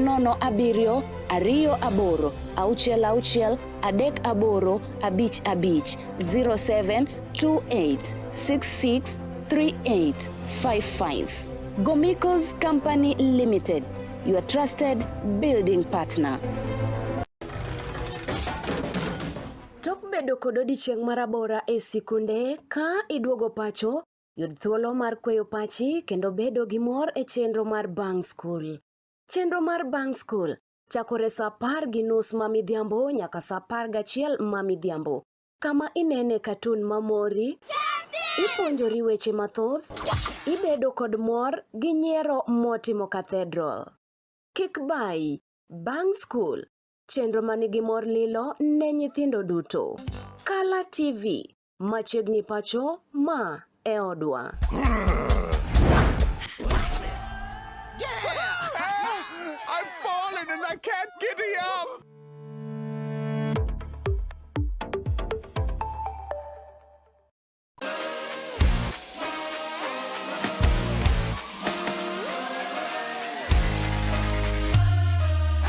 07 28 66 38 55 0728 66 3855. Gomikos Company Limited, your trusted building partner. Tok bedo kod odiechieng' marabora e sikunde, ka iduogo pacho, yud thuolo mar kweyo pachi kendo bedo gi mor e chenro mar Bang' Skul. Chenro mar Bang' Skul chakore sa 10:30 ma midhiambo nyaka sa 11 ma midhiambo, kama inene katun mamori, ipuonjori weche mathoth, ibedo kod mor gi nyiero motimo cathedral. Kik bayi, Bang' Skul, chenro manigi mor lilo ne nyithindo duto. Kala TV, machiegni pacho, ma e odwa. I've fallen and I can't get up.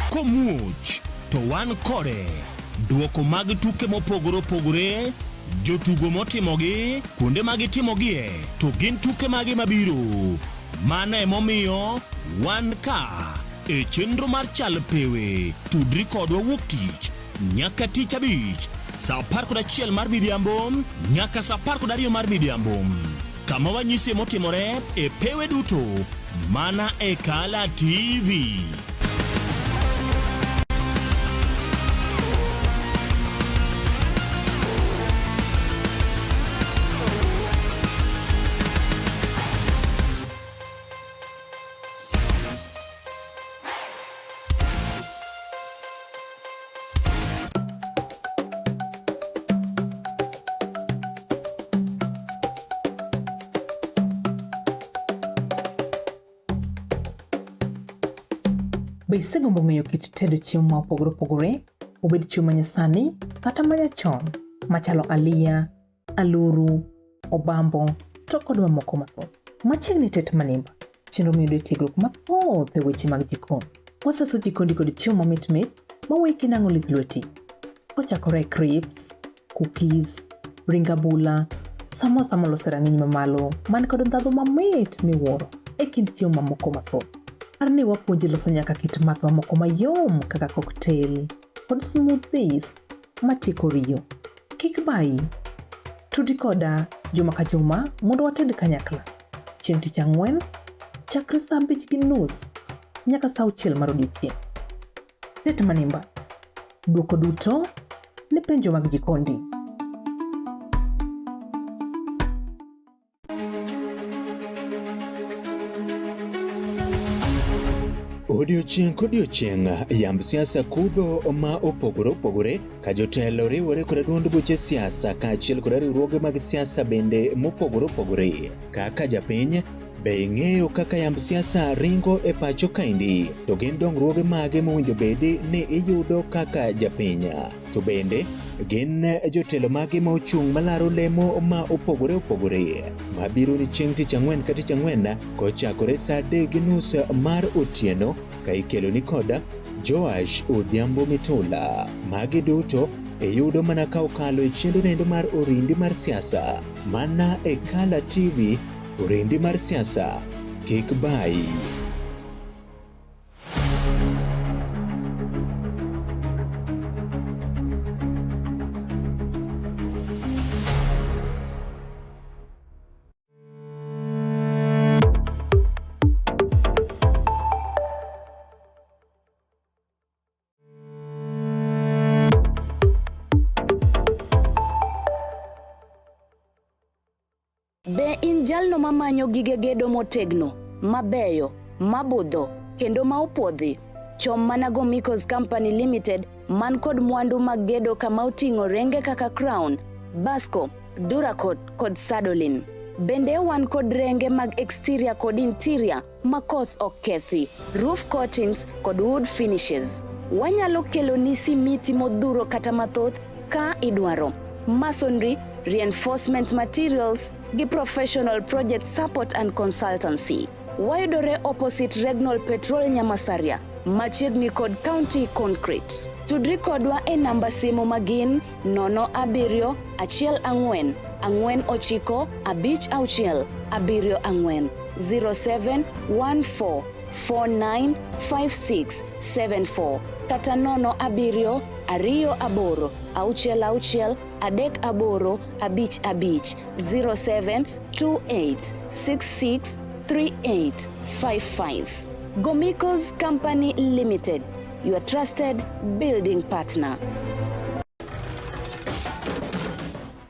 Komuoch to wan kode. Duoko mag tuke mopogore opogore, jotugo motimogi, kuonde ma gitimogie, to gin tuke mage mabiro. Mano emomiyo wan ka e chenro mar Chal Pewe. Tudri kodwa wuok tich nyaka tich abich saa 11 mar midhiambo nyaka saa 12 mar midhiambo kama wanyisie motimore e pewe duto mana e Kala TV. Be isegombo ng'eyo kit tedo chiemo ma opogore opogore, obed chiemo ma nyasani kata ma nyachon, machalo aliya, aluru, obambo, to kod mamoko mathoth? Machiegni tet manimba, chenro miyudo tiegruok mathoth e weche mag jikon. Wasaso jikondi kod chiemo mamit mit maweyi kinang'o lith lweti. Kochakore e crisps, cookies, ring abula, samosa molos e rang'iny mamalo man kod ndhadhu mamit miwuoro e kind chiemo mamoko mathoth. Par ni wapuonji loso nyaka kit math mamoko mayom kaka cocktail kod smoothies matieko riyo. Kik bayi. Tudi koda juma ka juma mondo wated kanyakla. Chieng' tich ang'wen, chakre saa 5:30 nyaka saa 6 mar odiechieng'. Tet manimba. Dwoko duto ne penjo mag jikondi. Odiochieng' kodiochieng' yamb siasa kudho ma opogore opogore ka jotelo riwore koda duond buche siasa kaachiel koda riwruoge mag siasa bende mopogore opogore. Kaka japiny, be ing'eyo kaka yamb siasa ringo e pacho kaendi? To gin dongruoge mage mowinjo bedi ni iyudo kaka japiny? To bende gin jotelo mage ma ochung' malaro lemo ma opogore opogore mabiro ni chieng' tich ang'wen ka tich ang'wen kochakore saa 3:30 mar otieno ka ikelo ni koda Joash Odhiambo Mitula. Magi duto iyudo mana ka okalo e chenro nendo mar Orindi mar siasa mana e Kala TV. Orindi mar siasa kik bayi. Be in jalno mamanyo gige gedo motegno, mabeyo, mabudho, kendo ma opuodhi? Chom mana Gomikos Company Limited man kod mwandu mag gedo kama oting'o renge kaka Crown, Basco, Duracot kod Sadolin. Bende wan kod renge mag exterior kod interior ma koth ok kethi, roof coatings kod wood finishes. Wanyalo keloni simiti modhuro kata mathoth ka idwaro. Masonry, reinforcement materials gi professional project support and consultancy. Wayudore opposite Regnol Petrol Nyamasaria, machiegni kod County Concrete. Tudri kodwa e namba simu magin 07 14 49 56 74 0714 495674 kata 07 28 66 38 55 0728 66 3855. Gomicos Company Limited, your trusted building partner.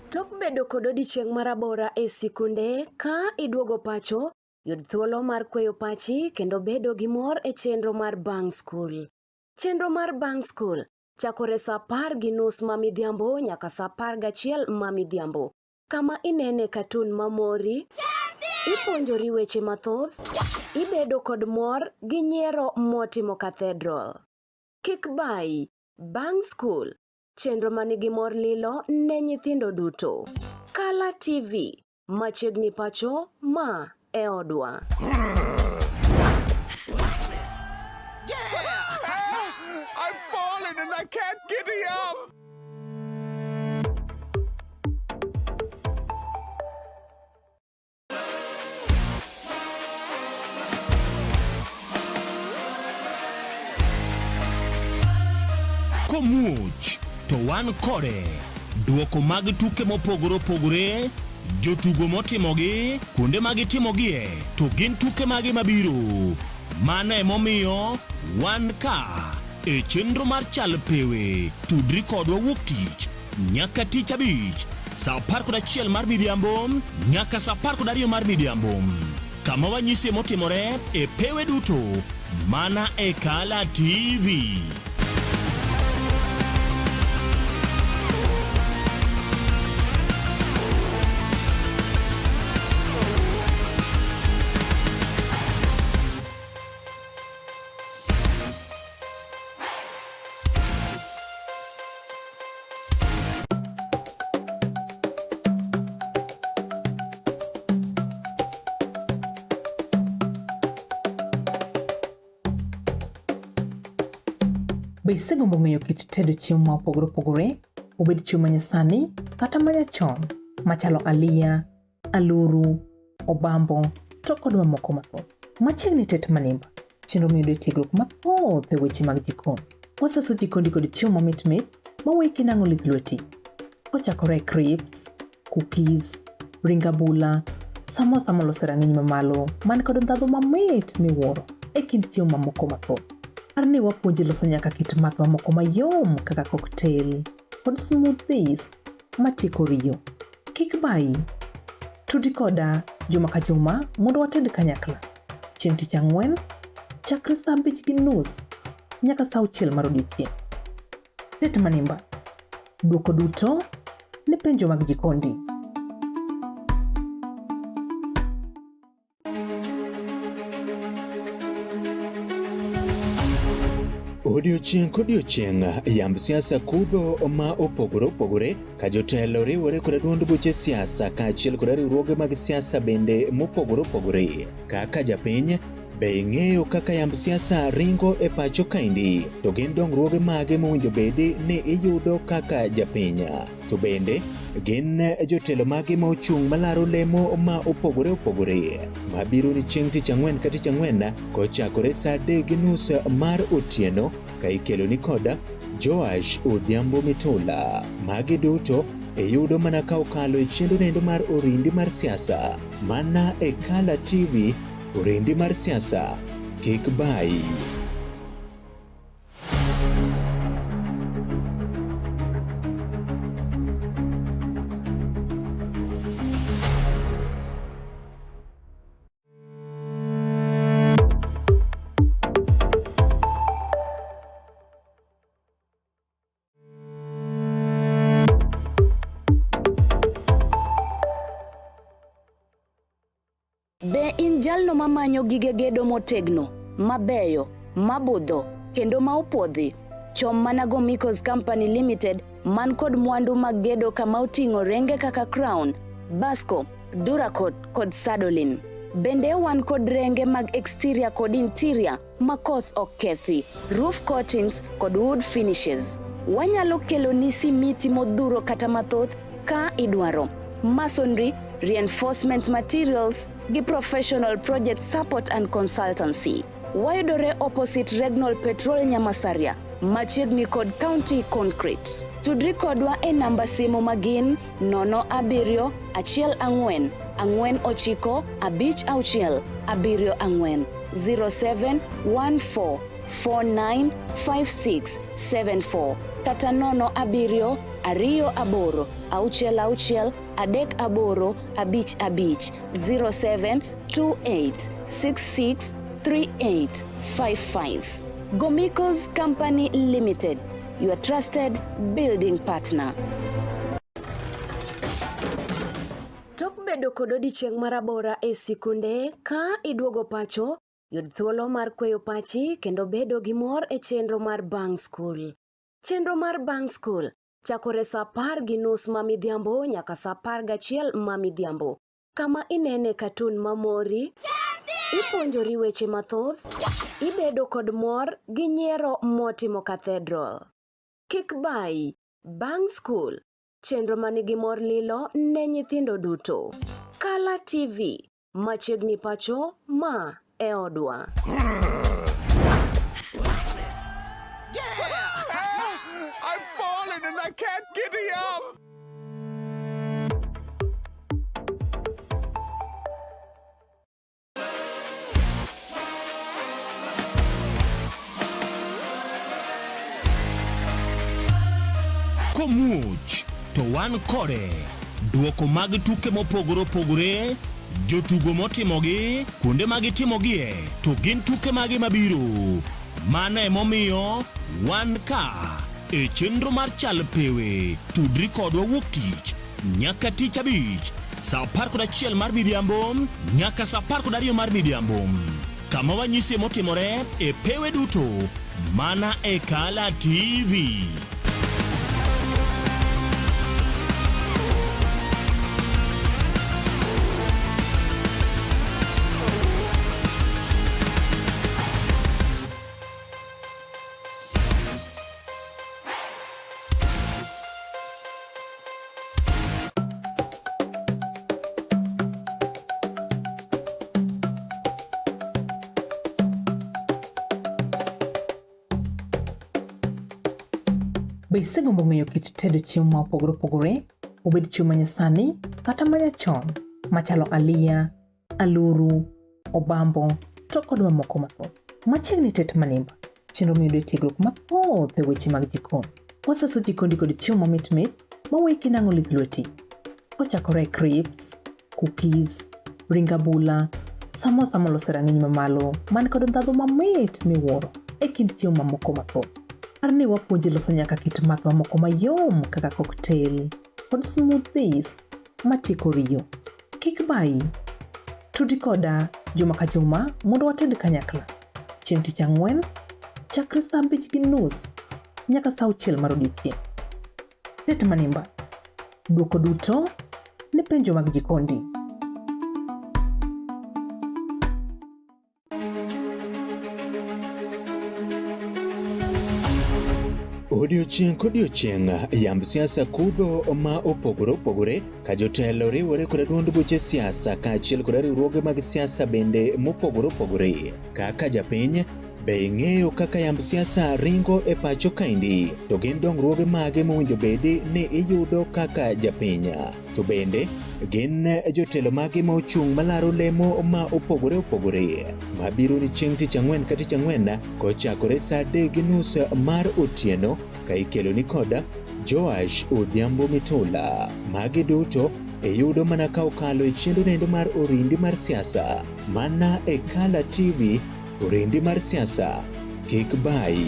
Tok bedo kod odiechieng' marabora e sikunde, ka iduogo pacho, yud thuolo mar kweyo pachi kendo bedo gi mor e chenro mar Bang' Skul. Chenro mar Bang' Skul chakore sa 10:30 ma midhiambo nyaka sa 11 ma midhiambo. Kama inene katun mamori, ipuonjori weche mathoth, ibedo kod mor gi nyiero motimo cathedral. Kik bayi, bang' skul, chenro manigi mor lilo ne nyithindo duto. Kala TV, machiegni pacho, ma e odwa. I've fallen and I can't get up. Komuoch to wan kode. Duoko mag tuke mopogore opogore, jotugo motimogi, kuonde ma gitimogie, to gin tuke mage mabiro. Mano emomiyo wan ka e chenro mar Chal Pewe. Tudri kodwa wuok tich nyaka tich abich saa 11 mar midhiambo nyaka saa 12 mar midhiambo kama wanyisie motimore e pewe duto mana e Kala TV. Be isegombo ng'eyo kit tedo chiemo ma opogore opogore, obed chiemo ma nyasani kata ma nyachon, machalo aliya, aluru, obambo to kod mamoko mathoth. Machiegni tet manimba, chenro miyudo e tiegruok mathoth e weche mag jikon. Wasaso jikondi kod chiemo mamit mit ma weki nang'o lith lweti. Kochakore e crisps, cookies, ring abula, samosa molos e rang'iny mamalo man kod ndhadhu mamit miwuoro e kind chiemo mamoko mathoth. Par ni wapuonji loso nyaka kit math mamoko mayom kaka cocktail kod smoothies matieko riyo. Kik bayi. Tudi koda juma ka juma mondo wated kanyakla. Chieng' tich ang'wen, chakre saa 5:30 nyaka saa 6 mar odiechieng'. Tet manimba. Dwoko duto ne penjo mag jikondi. Odiochieng' kodiochieng' yamb siasa kudho ma opogore opogore ka jotelo riwore kod duond buche siasa kaachiel kod riwruoge mag siasa bende mopogore opogore. Kaka japiny, be ing'eyo kaka yamb siasa ringo e pacho kaendi? To gin dongruoge mage mowinjo bedi ni iyudo kaka japiny? To bende gin jotelo mage ma ochung' malaro lemo ma opogore opogore mabiro ni chieng' tich ang'wen ka tich ang'wen kochakore saa 3:30 mar otieno ka ikelo ni koda Joash Odhiambo Mitula. Magi duto iyudo mana ka okalo e chenro nendo mar Orindi mar siasa mana e Kala TV. Orindi mar siasa kik bayi. Jalno mamanyo gige gedo motegno, mabeyo, mabudho kendo ma opuodhi, chom mana Gomicos Company Limited man kod mwandu mag gedo kama oting'o renge kaka Crown, Basco, Duracot kod Sadolin. Bende wan kod renge mag exterior kod interior ma koth ok kethi, roof coatings kod wood finishes. Wanyalo keloni simiti modhuro kata mathoth ka idwaro. Masonry, reinforcement materials gi professional project support and consultancy. Wayudore opposite Regnol Petrol Nyamasaria, machiegni kod County Concrete. Tudri kodwa e namba simu magin 07 14 49 56 74 0714 495674 kata 07 28 66 38 55 0728 66 3855. Gomicos Company Limited, your trusted building partner. Tok bedo kod odiechieng' marabora e sikunde, ka iduogo pacho, yud thuolo mar kweyo pachi kendo bedo gi mor e chenro mar Bang' Skul. Chenro mar Bang' Skul chakore sa 10:30 ma midhiambo nyaka sa 11 ma midhiambo, kama inene katun mamori, ipuonjori weche mathoth, ibedo kod mor gi nyiero motimo cathedral. Kik bayi, Bang' Skul, chenro manigi mor lilo ne nyithindo duto. Kala TV, machiegni pacho, ma e odwa. I've fallen and I can't get up. Komuoch to wan kode. Duoko mag tuke mopogore opogore, jotugo motimogi, kuonde ma gitimogie, to gin tuke mage mabiro. Mano emomiyo wan ka e chenro mar Chal Pewe. Tudri kodwa wuok tich nyaka tich abich saa 11 mar midhiambo nyaka saa 12 mar midhiambo kama wanyisie motimore e pewe duto mana e Kala TV. Be isegombo ng'eyo kit tedo chiemo ma opogore opogore, obed chiemo ma nyasani kata ma nyachon, machalo aliya, aluru, obambo, to kod mamoko mathoth? Machiegni tet manimba, chenro miyudo e tiegruok mathoth e weche mag jikon. Wasaso jikondi kod chiemo mamit mit maweki nang'o lith lweti. Kochakore e crisps, cookies, ring abula, samosa molos e rang'iny mamalo man kod ndhadhu mamit miwuoro e kind chiemo mamoko mathoth. Par ni wapuonji loso nyaka kit math mamoko mayom kaka cocktail kod smoothies matieko riyo. Kik bayi. Tudi koda juma ka juma mondo wated kanyakla. Chieng' tich ang'wen, chakre saa 5:30 nyaka saa 6 mar odiechieng'. Tet manimba. Dwoko duto ne penjo mag jikondi. Odiochieng' kodiochieng' yamb siasa kudho ma opogore opogore ka jotelo riwore koda duond buche siasa kaachiel koda riwruoge mag siasa bende mopogore opogore. Kaka japiny, be ing'eyo kaka yamb siasa ringo e pacho kaendi? To gin dongruoge mage mowinjo bedi ni iyudo kaka japiny? To bende gin jotelo mage ma ochung' malaro lemo ma opogore opogore mabiro ni chieng' tich ang'wen ka tich ang'wen kochakore saa 3:30 mar otieno ka ikelo ni koda Joash Odhiambo Mitula. Magi duto iyudo mana ka okalo e chenro nendo mar Orindi mar siasa mana e Kala TV. Orindi mar siasa kik bayi.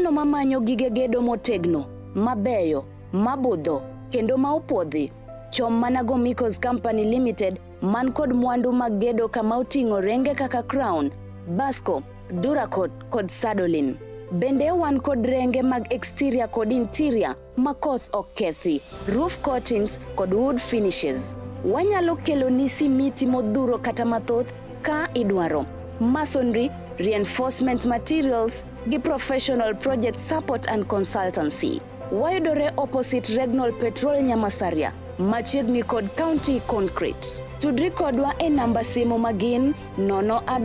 Jalno mamanyo gige gedo motegno, mabeyo, mabudho kendo ma opuodhi, chom mana Gomicos Company Limited man kod mwandu mag gedo kama oting'o renge kaka Crown, Basco, Duracot kod Sadolin. Bende wan kod renge mag exterior kod interior ma koth ok kethi, roof coatings kod wood finishes. Wanyalo keloni simiti modhuro kata mathoth ka idwaro. Masonry, reinforcement materials gi professional project support and consultancy. Wayudore opposite Regnol Petrol Nyamasaria, machiegni kod County Concrete. Tudri kodwa e namba simu magin 07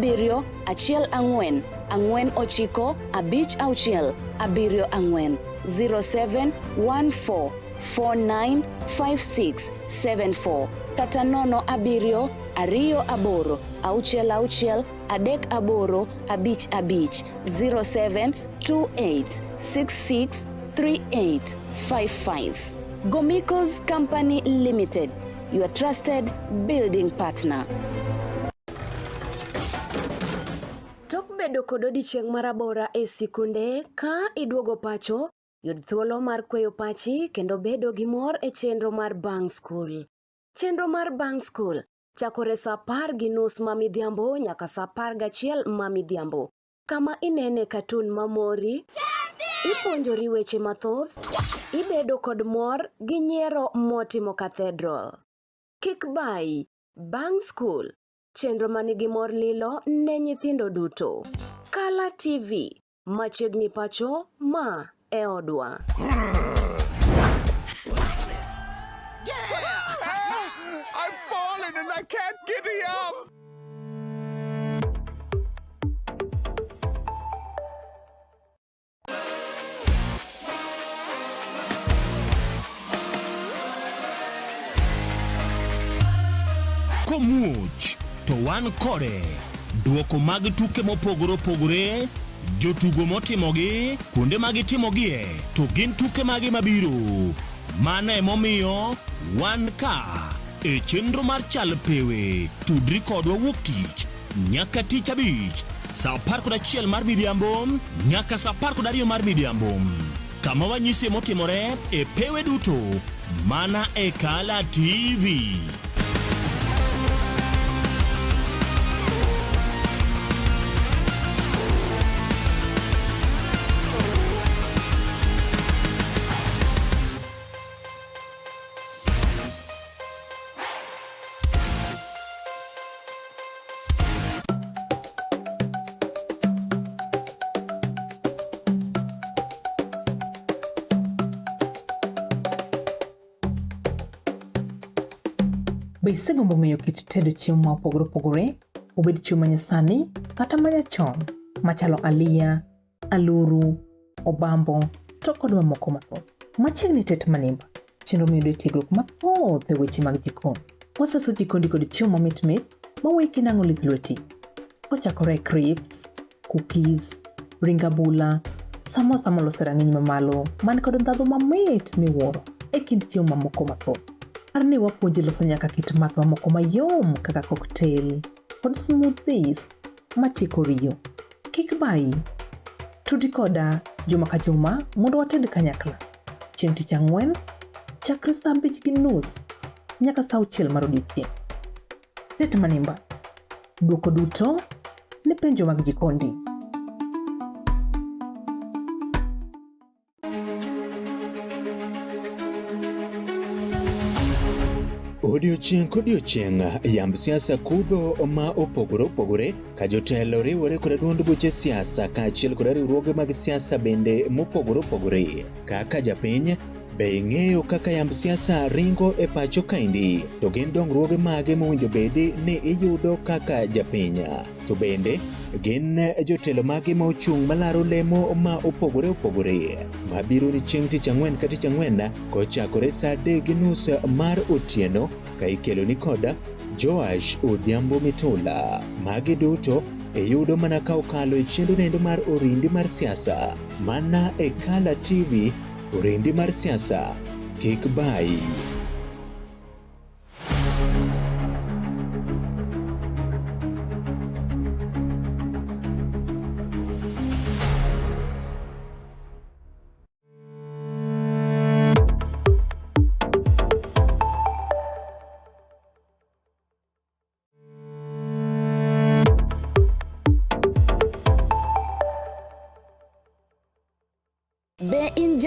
14 49 56 74 0714 495674 kata 07 28 66 38 55 0728 66 3855. Gomicos Company Limited, your trusted building partner. Tok bedo kod odiechieng' marabora e sikunde, ka iduogo pacho, yud thuolo mar kweyo pachi kendo bedo gi mor e chenro mar Bang' Skul. Chenro mar Bang' Skul chakore sa 10:30 ma midhiambo nyaka sa 11 ma midhiambo, kama inene katun mamori, ipuonjori weche mathoth, ibedo kod mor gi nyiero motimo cathedral. Kik bayi, Bang' Skul, chenro manigi mor lilo ne nyithindo duto. Kala TV, machiegni pacho, ma e odwa. I've fallen and I can't get up. Komuoch to wan kode. Duoko mag tuke mopogore opogore, jotugo motimogi, kuonde ma gitimogie, to gin tuke mage mabiro. Mano emomiyo wan ka e chenro mar Chal Pewe. Tudri kodwa wuok tich nyaka tich abich saa 11 mar midhiambo nyaka saa 12 mar midhiambo kama wanyisie motimore e pewe duto mana e Kala TV. Be isegombo ng'eyo kit tedo chiemo ma opogore opogore, obed chiemo ma nyasani kata ma nyachon, machalo aliya, aluru, obambo to kod mamoko mathoth. Machiegni tet manimba, chenro miyudo e tiegruok mathoth e weche mag jikon. Wasaso jikondi kod chiemo mamit mit maweyi kinang'o lith lweti. Kochakore e crisps, cookies, ring abula, samosa molos e rang'iny mamalo man kod ndhadhu mamit miwuoro e kind chiemo mamoko mathoth. Par ni wapuonji loso nyaka kit math mamoko mayom kaka cocktail kod smoothies matieko riyo. Kik bayi. Tudi koda juma ka juma mondo wated kanyakla. Chieng' tich ang'wen, chakre saa 5:30 nyaka saa 6 mar odiechieng'. Tet manimba. Dwoko duto ne penjo mag jikondi. Odiochieng' kodiochieng' yamb siasa kudho ma opogore opogore ka jotelo riwore kod duond buche siasa kaachiel kod riwruoge mag siasa bende mopogore opogore. Kaka japiny, be ing'eyo kaka yamb siasa ringo e pacho kaendi? To gin dongruoge mage mowinjo bedi ni iyudo kaka japiny? To bende gin jotelo mage ma ochung' malaro lemo ma opogore opogore mabiro ni chieng' tich ang'wen ka tich ang'wen kochakore saa 3:30 mar otieno ka ikelo ni koda Joash Odhiambo Mitula. Magi duto iyudo mana ka okalo e chenro nendo mar Orindi mar siasa mana e Kala TV. Orindi mar siasa kik bayi.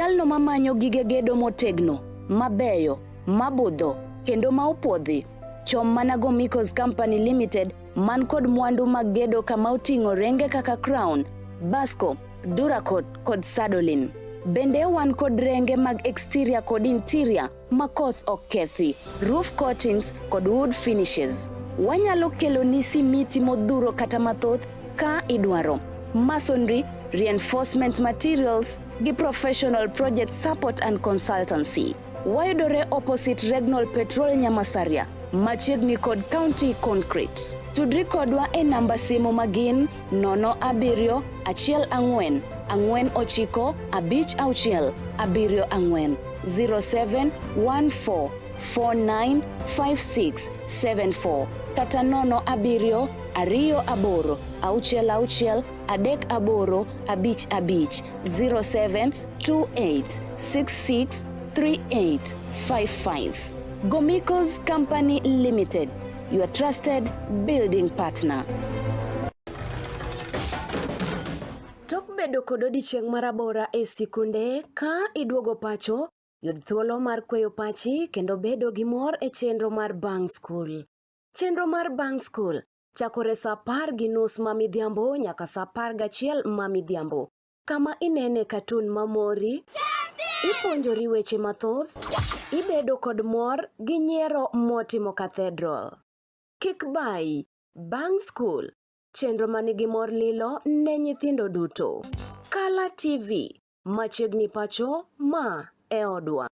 Jalno mamanyo gige gedo motegno, mabeyo, mabudho kendo ma opuodhi, chom mana Gomicos Company Limited man kod mwandu mag gedo kama oting'o renge kaka Crown, Basco, Duracot kod Sadolin. Bende wan kod renge mag exterior kod interior ma koth ok kethi, roof coatings kod wood finishes. Wanyalo keloni simiti modhuro kata mathoth ka idwaro. Masonry, reinforcement materials gi professional project support and consultancy. Wayudore opposite Regnol Petrol Nyamasaria, machiegni kod County Concrete. Tudri kodwa e namba simu magin 07 14 49 56 74 0714 495674 kata 07 28 66 38 55 0728 66 3855. Gomicos Company Limited, your trusted building partner. Tok bedo kod odiechieng' marabora e sikunde, ka iduogo pacho, yud thuolo mar kweyo pachi kendo bedo gi mor e chenro mar Bang' Skul. Chenro mar Bang' Skul chakore sa 10:30 ma midhiambo nyaka sa 11 ma midhiambo. Kama inene katun mamori, ipuonjori weche mathoth, ibedo kod mor gi nyiero motimo cathedral. Kik bayi, bang' skul, chenro manigi mor lilo ne nyithindo duto. Kala TV, machiegni pacho, ma e odwa.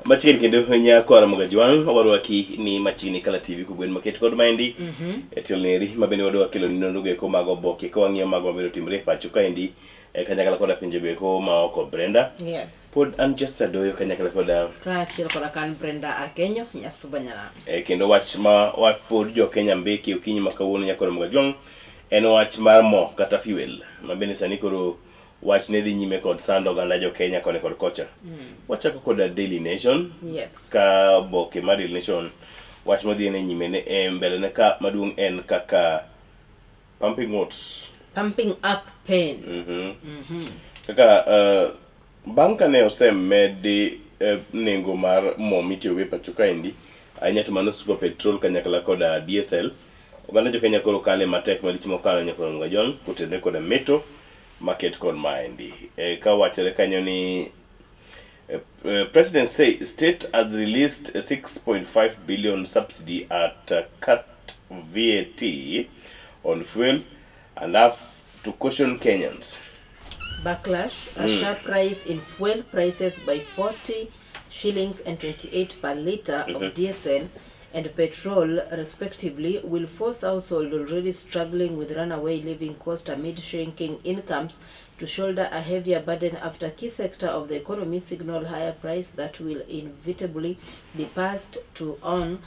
Machiegni kendo nyako Ramogi Ajwang' warwaki ni machiegni Kala TV kogwen maket kod maendi e tielo neri ma bende wadwa kelo ni nonro goeko mag oboke ka wang'iyo mago mabiro timore e pacho kaendi e kanyakla koda pinje goeko ma oko Brenda. Yes. Pod an Jesse Adoyo kanyakla koda Kaachiel koda kan Brenda Akenyo, Nyasuba Nyalam. e, kendo wach ma wa pod jo Kenya mbeki okinyi ma kawuono nyako Ramogi Ajwang' en wach mar mo kata fuel ma bende sani koro wach ne dhi nyime kod sando oganda jo Kenya koni kod kocha. Wachako koda Daily Nation. Yes. Ka oboke mar Daily Nation wach modhi ne nyime ne e mbele ne ka maduong' en kaka pumping what? Pumping up pain. Kaka bang' kane osemedi nengo mar mo mitiyogo e pacho kaendi ahinya to mano super petrol kanyakla koda diesel oganda jo Kenya koro kale matek malich mokalo nyaka Ramogi Ajwang' kotenore koda meto maket kod maendi. E, ka wachore kanyo ni President say state has released a 6.5 billion subsidy at cut VAT on fuel and have to caution Kenyans. Backlash, a sharp rise in fuel prices by 40 shillings and 28 per litre of diesel and petrol respectively will force households already struggling with runaway living cost amid shrinking incomes to shoulder a heavier burden after key sector of the economy signal higher price that will inevitably be passed to on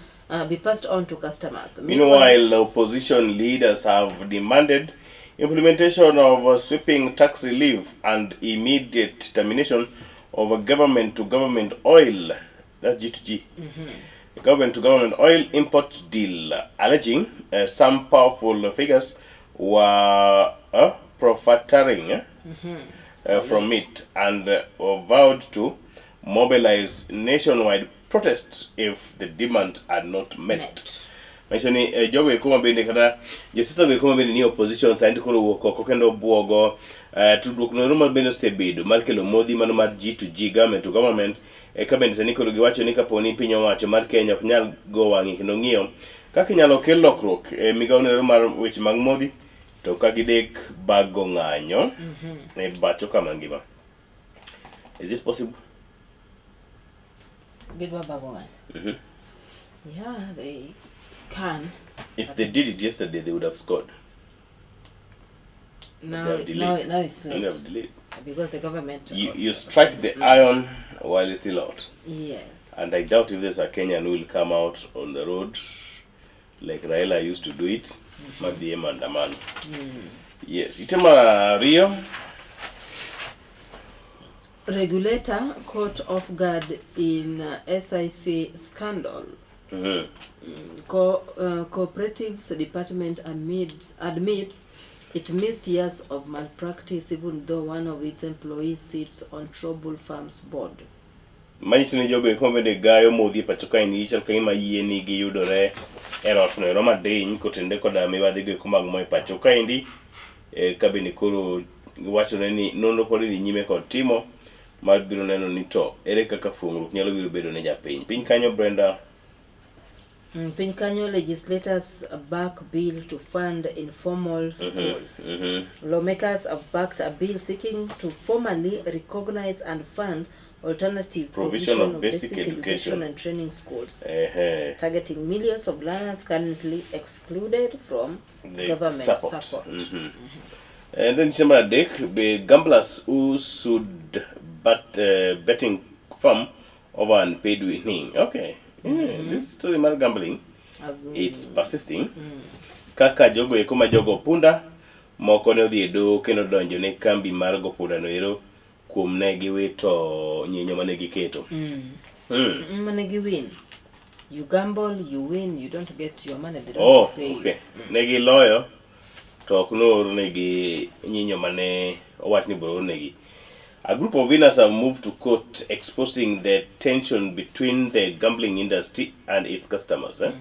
be passed on to customers. Meanwhile, opposition leaders have demanded implementation of a sweeping tax relief and immediate termination of a government-to-government oil, that's G2G, government-to-government oil import deal, alleging some powerful figures were profiteering from it and vowed to mobilize nationwide protests if the demand are not met. Manyiso ni jogo eko mabende kata josiasa go eko mabende ni opposition sani to koro wuok oko kendo buogo tudruok noero ma bende osebedo mar kelo modhi mano mar G to G government to government ka bende sani koro giwacho ni kapo ni piny owacho mar Kenya ok nyal go wang'e kendo ng'iyo kaka inyalo kel lokruok e migawo noero mar weche mag modhi to ka gidek bago ng'anyo e pacho kama ngima. Is it possible? Gidwa bago ng'anyo. Yeah, they can. If they did it yesterday, they would have scored. Now, They have delayed. now it's They late. have delayed. Because the government You strike the iron while it's still hot. Yes. And I doubt if there's a Kenyan who will come out on the road like Raila used to do it, madhi e maandamano. Yes, ite mar ariyo Regulator caught off guard in SIC scandal. Cooperatives Department admits it missed years of malpractice even though one of its employees sits on Trouble Farms board. Manyiso ni jogo eko mabende gayo modhi e pacho kaendi chal ka gima yie ni giyudore e rot no ero madiny kotenore koda mibadhi go eko mag mo e pacho kaendi ka bende koro wachore ni nonro pod idhi nyime kod timo mar biro neno ni to ere kaka fuong'ruok nyalo biro bedo ne japiny. Piny kanyo Brenda. Piny kanyo legislators back bill to fund informal schools. Lawmakers have backed a bill seeking to formally recognize and fund alternative provision of basic education. And training schools, Ehe. targeting millions of learners currently excluded from The government support. support. And then chieng' mar adek be gamblers who sued but betting firm over unpaid winning. Okay. Yeah, this story mar gambling it's persisting. Kaka jogo eko ma jogo punda moko ne odhi e doho kendo donjo ne kambi mar go punda no ero kuom ne giwito nyinyo mane giketo. Mane giwin. You gamble, you win, you don't get your money, they don't Oh, pay you. okay. Ne giloyo to ok noornegi nyinyo mane owach ni biro ornegi. A group of winners have moved to court exposing the tension between the gambling industry and its customers. Eh?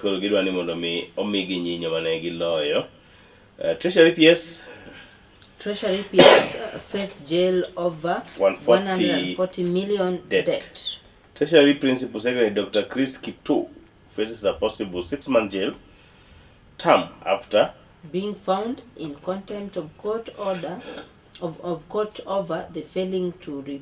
Koro gidwa ni mondo mi omigi nyinyo mane giloyo. Treasury PS Treasury PS face jail over 140 140 million debt. debt. Treasury Principal Secretary Dr. Chris Kiptoo faces a possible 6-month jail term after being found in contempt of court order of court over the failing to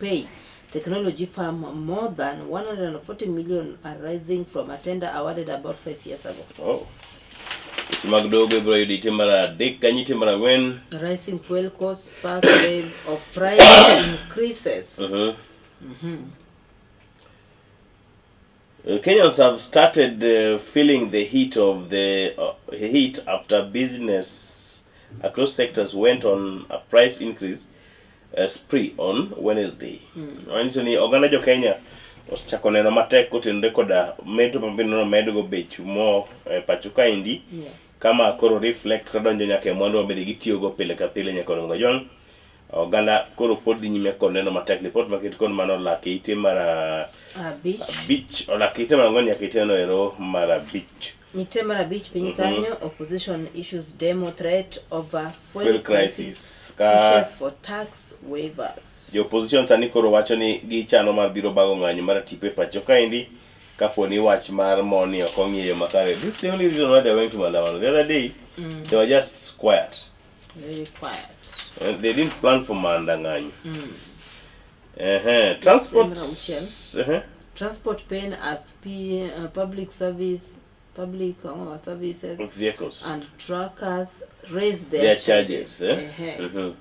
pay technology firm more than 140 million arising from a tender awarded about 5 years ago. Oh. Weche mag dogo ibiro yudo ite mar adek kanyo ite mar ang'wen. Rising fuel costs spark wave of price increases. Kenyans have started feeling the heat of the heat after business across sectors went on a price increase spree on Wednesday. Manyiso ni oganda jo Kenya osechako neno matek kotenore koda meto mabende nomedgo bech mo e pacho kaendi kama koro reflect kadonjo nyaka e mwandu mabende gitiyogo pile ka pile nyaka orengo jwang'. Oganda koro pod dhi nyime kod neno matek. Lipot maket kod mano olak e ite mar abich. Abich olak e ite mar ang'wen nyaka ite no ero mar abich. Ite mar abich piny kanyo opposition issues demo threat over fuel, Fuel crisis. Ka pushes for tax waivers. Jo opposition sani koro wacho ni gichano mar biro bago ng'anyo mar tipo e pacho kaendi kapo ni wach mar moni ok ong'iyo makare. This is the only reason why they went to maandamano. The other day they were just quiet. Very quiet. They didn't plan for maandang'anyo. Transport. Mar auchiel. Transport pain as public service, public services vehicles and truckers raise their, their charges. Eh?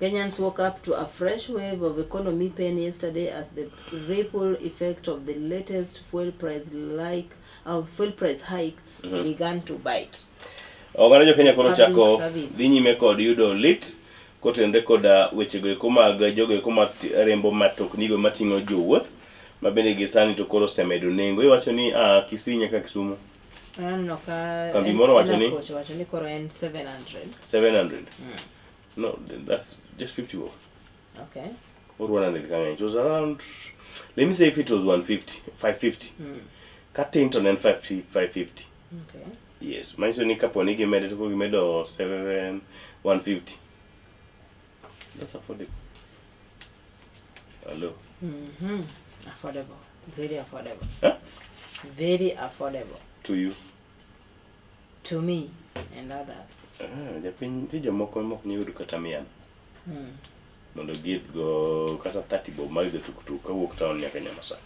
Kenyans woke up to a fresh wave of economy pain yesterday as the ripple effect of the latest fuel price hike began to bite. Oganda jo Kenya koro Public chako service. dhi nyime kod yudo lit kotenore koda wechego eko mag jogo eko mariembo matoknigo mating'o jowuoth ma bende gi sani to koro osemedo nengo. Iwacho ni Kisii nyaka Kisumu. Aneno ka Kambi moro wacho ni? Kocha wacho ni koro en 700. 700. No, that's just 50 bob. Okay. Or 100 kang'eny. It was around, let me say if it was 150, 550. Katin to en 550. Okay. Yes, manyiso ni kapo ni gimede to koro gimedo 7 150. That's affordable. Hello. Affordable. Very affordable. Huh? Very affordable. To you. To me and others. Japiny nitie jomoko mok nyal kata mia. Mondo giidh go kata 30 bob mar idho tuktuk kawuok town nyaka Nyamasaka.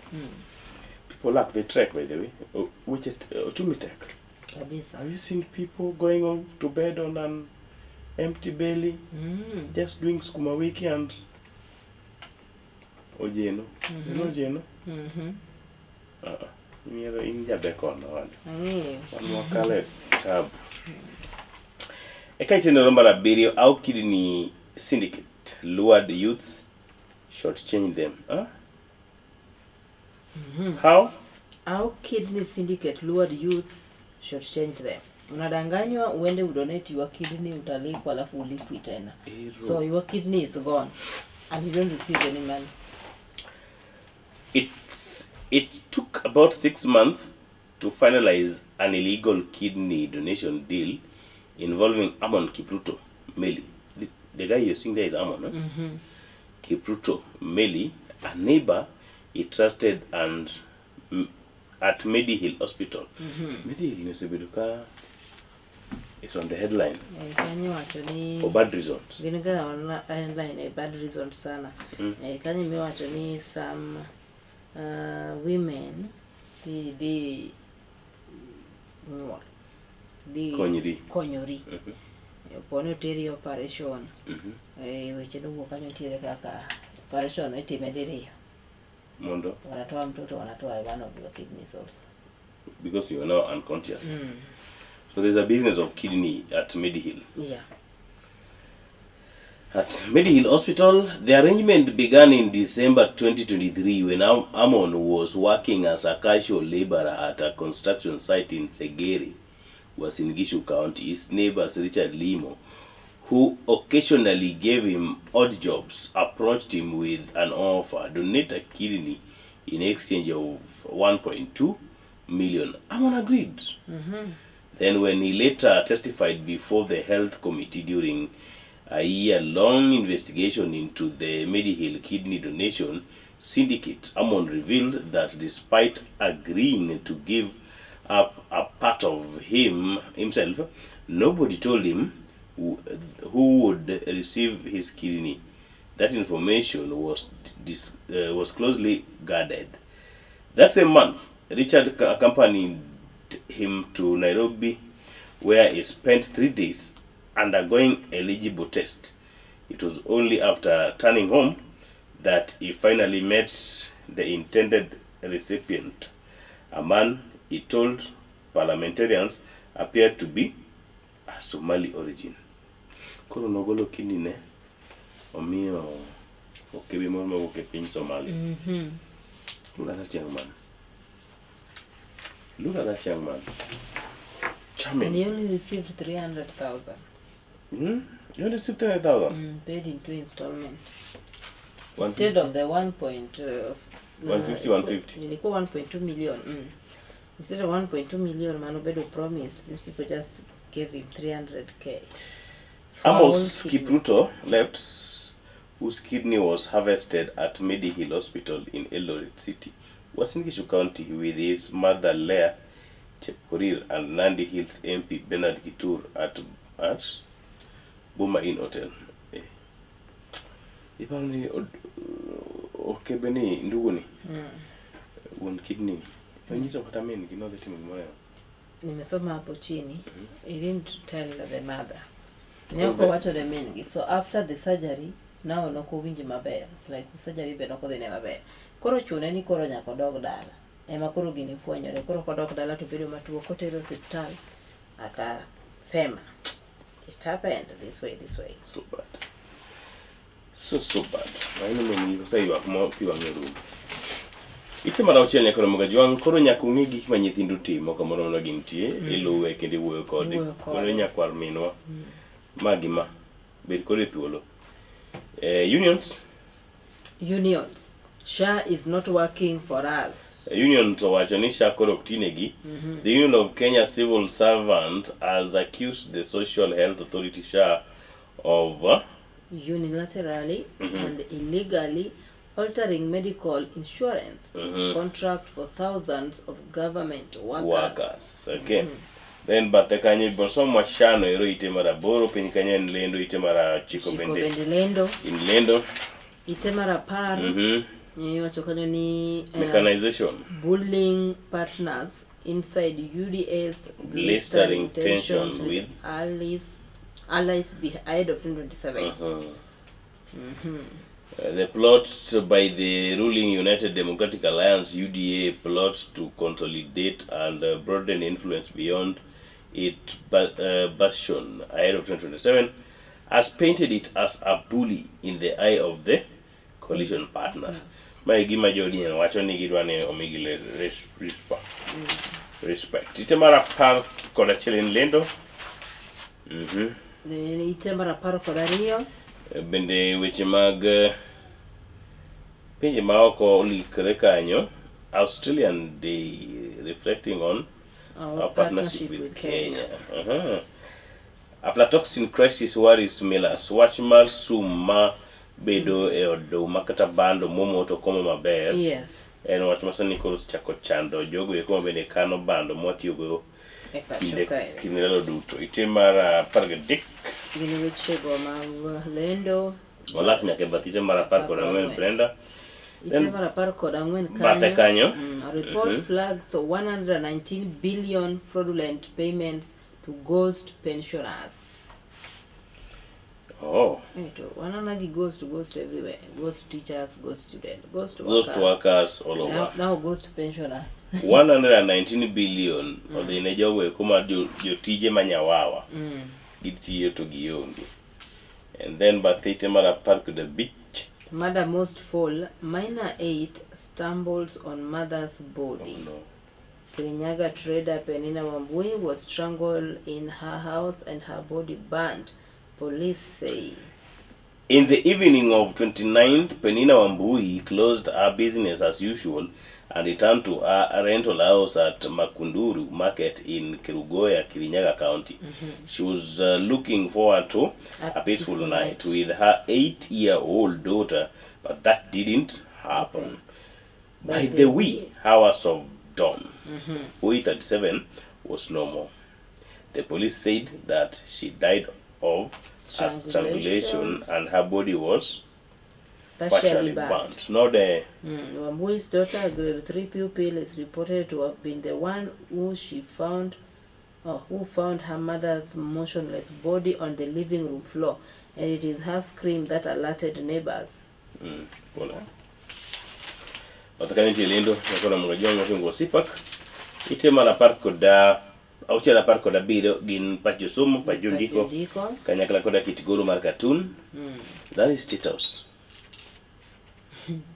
People lack the trek, by the way. Weche ochumi tek. Kabisa. Have you seen people going on to bed on an Empty belly. Just doing sukuma wiki and ojeno. You know ojeno? Mhm. Ah, ah. Nyiero in jabekono wadu. Ang'eyo. Wan wakale tabu. Eka chenro mar abiriyo, How Kidney Syndicate Lured Youths Shortchange Them. Huh? How? How kidney syndicate lured youth shortchange them. Unadanganywa uende udonate your kidney utalipwa alafu ulipwi tena. Ero. So your kidney is gone and you don't receive any money. It took about 6 months to finalize an illegal kidney donation deal involving Amon Kipruto Meli. The guy you're seeing there is Amon, huh? Kipruto Meli, a neighbor he trusted and at Medihill Hospital. Medihill nosebedo ka is on the headline Eh, kanyo wacho ni for bad reasons. Gin ga on headline e bad reasons sana. Eh, kanyo miwacho ni some women dhi nyuol dhi Konyri. Konyori. Poni oteri operation. Eh, weche nowuok kanyo nitiere kaka operation itime diriyo. Mondo Wanatoa mtoto wanatoa one of your kidneys also. Because you are now unconscious. So there's a business of kidney at Medihill. At Medihill Hospital, the arrangement began in December 2023 when Amon was working as a casual laborer at a construction site in Segere, Uasin Gishu County. His neighbors, Richard Limo, who occasionally gave him odd jobs, approached him with an offer: donate a kidney in exchange of 1.2 million. Amon agreed. Then, when he later testified before the health committee during a year long investigation into the Medihill kidney donation syndicate, Amon revealed that despite agreeing to give up a part of himself, nobody told him who would receive his kidney. That information was closely guarded. That same month, Richard accompanied him to Nairobi, where he spent 3 days undergoing eligible test. It was only after turning home that he finally met the intended recipient, a man he told parliamentarians appeared to be a Somali origin. Koro nogolo kidney ne omiyo okebi moro mowuok e piny Somalia. Look at that young man. Look at that young man. Charming. And he only received 300,000. You only received 300,000? Paid in two installments. 150. Instead of the 1 point, 150, 150. Ilikuwa 1.2 million. Instead of 1.2 million manobedo promised, these people just gave him 300K. For Amos whole kidney. Kipruto left, whose kidney was harvested at Medihill Hospital in Eldoret City, Uasin Gishu County, with his mother Leah Chepkorir and Nandi Hills MP Bernard Kitur at Boma Inn Hotel. Eh. Iparo ni okebe ni ndugu ni wuon kidney onyiso kata min gi nodhi timo gimoro. Nimesoma hapo chini. He didn't tell the mother. Ne Koro ok owacho ne min gi. So after the surgery, now nok owinj maber. It's like the surgery be nok odhine maber. Koro chune ni koro nyaka odog dala. Ema koro gini fwenyore. Koro kodok dala to bedo matuo kotere osiptal. Akasema it happened this way, this way. So bad, so so bad. Maino min gi oseywak mo pi wang'e orumo. Ite mar auchiel nyaka romo gajwang' koro nyaka ung'e gik ma nyithindu timo kamoro amora gintie. Iluwe kendo iwuoyo kode. Iwuoyo kode. Koro nyakwar minwa ma gi ma bed kode thuolo. Unions. Unions. SHA is not working for us. Unions owacho ni SHA koro ok tinegi. The Union of Kenya Civil Servants has accused the Social Health Authority SHA of Unilaterally and illegally altering medical insurance contract for thousands of government workers. Workers. Okay. Then bathe kanyo ibosomwa shano ero ite mar aboro piny kanyo en lendo ite mar ochiko. Chiko bende bende lendo. In lendo. Ite mar 10. Iwacho kanyo ni Mechanization. Bullying partners inside UDA's blistering tensions with with Alice Allies ahead of 2027. The plot by the ruling United Democratic Alliance UDA plot to consolidate and broaden influence beyond its bastion ahead of 2027 has painted it as a bully in the eye of the coalition partners. Ma e gima jo ODM wacho ni gidwa ni omigi respect. Respect. Ite mar 11 en lendo. Ite mar 12. Bende weche mag pinje maoko olikre kanyo. Australian Day reflecting on our our partnership with Kenya. Kenya. Aflatoxin crisis worries millers. Wach mar sum ma bedo e oduma kata bando momo to komo maber. En wach ma sani koro osechako chando jogo eko ma bende kano bando mwatiyogo E pacho kinde kae. kinde ndalo duto. Ite mar 13. Gin wechego mag lendo. Olak nyaka e bath ite mar 14 Brenda. Ite Then mar 14 bathe kanyo. Report flags 119 billion fraudulent payments to ghost pensioners. Oh. To wanana gi ghost, ghost everywhere. Ghost teachers, ghost student, ghost Ghost workers. workers all over. Now ghost pensioners. 119 billion odhi ne jogo eko ma jotije ma nyawawa. Gitiyo to gionge. And then bath ite mar 15. Mother most fall, minor 8 stumbles on mother's body. Oh, no. Kirinyaga trader Penina Wambui was strangled in her house and her body burned, police say. In the evening of 29th, Penina Wambui closed her business as usual and returned to her rental house at Makunduru Market in Kerugoya, Kirinyaga County. She was looking forward to a peaceful peaceful night night. with her 8-year-old daughter, but that didn't happen. By the wee hours of dawn, Wui 37 was no more. The police said that she died of a strangulation and her body was Partially partially burnt. burnt. Not the Wambui's daughter, grade 3 pupil, is reported to have been the one who she found, who found her mother's motionless body on the living room floor, and it is her scream that alerted neighbors. Pole. Watakani nitie lendo nakona mondo jwang' moting'o Sipak ite mar 16 17 gin pach josomo, pach jondiko Jondiko. kanyakla koda kit goro mar cartoon. That is State House.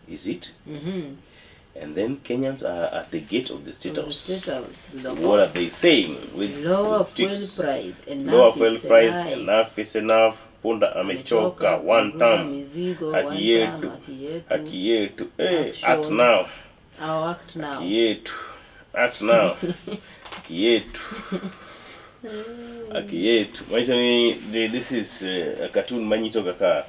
Is it? And then Kenyans are at the gate of the State Of the House. State House. What are they saying? With Lower fuel ticks. price, enough Lower is fuel price, enough. enough is enough. Punda amechoka, one punguza term. mizigo, Haki one term, yetu, haki yetu. haki yetu. Eh, Action. act now. Our act now. Haki yetu. Act now. Haki yetu. Haki yetu. Maisha ni this is a cartoon manyiso kaka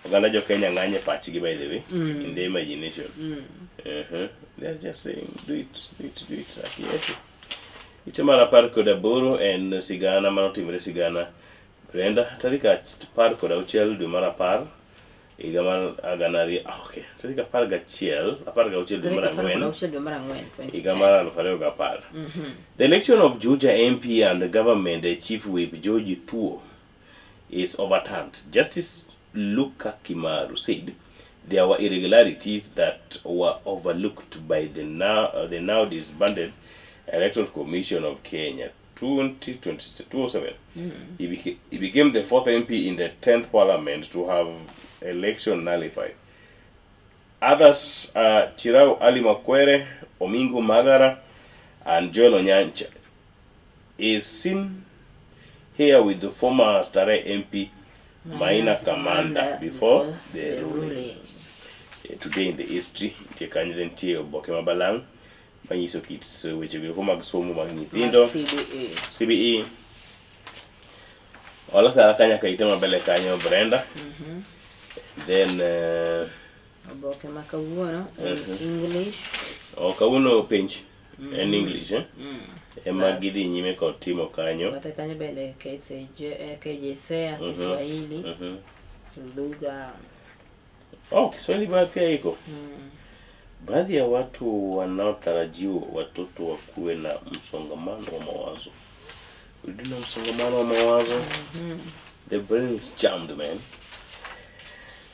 oganda jo Kenya ng'anye pachgi by the way in their imagination. They are just saying do it, do it, do it. Haki yetu. Ite mar 18 en sigana manotimore sigana Brenda tarik 16 dwe mar 10 higa mar gana ariyo okay tarik 11 16 dwe mar Tarik ang'wen 16 dwe mar ang'wen, higa mar 2010. The election of Juja MP and government chief whip George Thuo is overturned. Justice Luka Kimaru said there were irregularities that were overlooked by the now disbanded Electoral Commission of Kenya 2007. He became the fourth MP in the 10th Parliament to have election nullified. Others are Chirau Ali Makwere, Omingo Magara, and Joel Onyancha. Is seen here with the former Starehe MP Maina Kamanda before the ruling. Today in the history, nitie kanyo then nitie oboke ma balang' manyiso kit weche go mag somo mag nyithindo. CBE. CBE. Olaka kanya ka ite mabele kanyo Brenda. Then Oboke ma kawuono en English. Oh, kawuono penj en English eh? Ema Bas. gidhi nyime kod timo kanyo. Bathe kanyo bende KCJ, KJSEA, Kiswahili, lugha. Oh, Kiswahili ba pia iko. Baadhi ya watu wanaotarajiwa watoto wakuwe na msongamano wa mawazo. Ulikuwa na msongamano wa mawazo? The brain is jammed, man.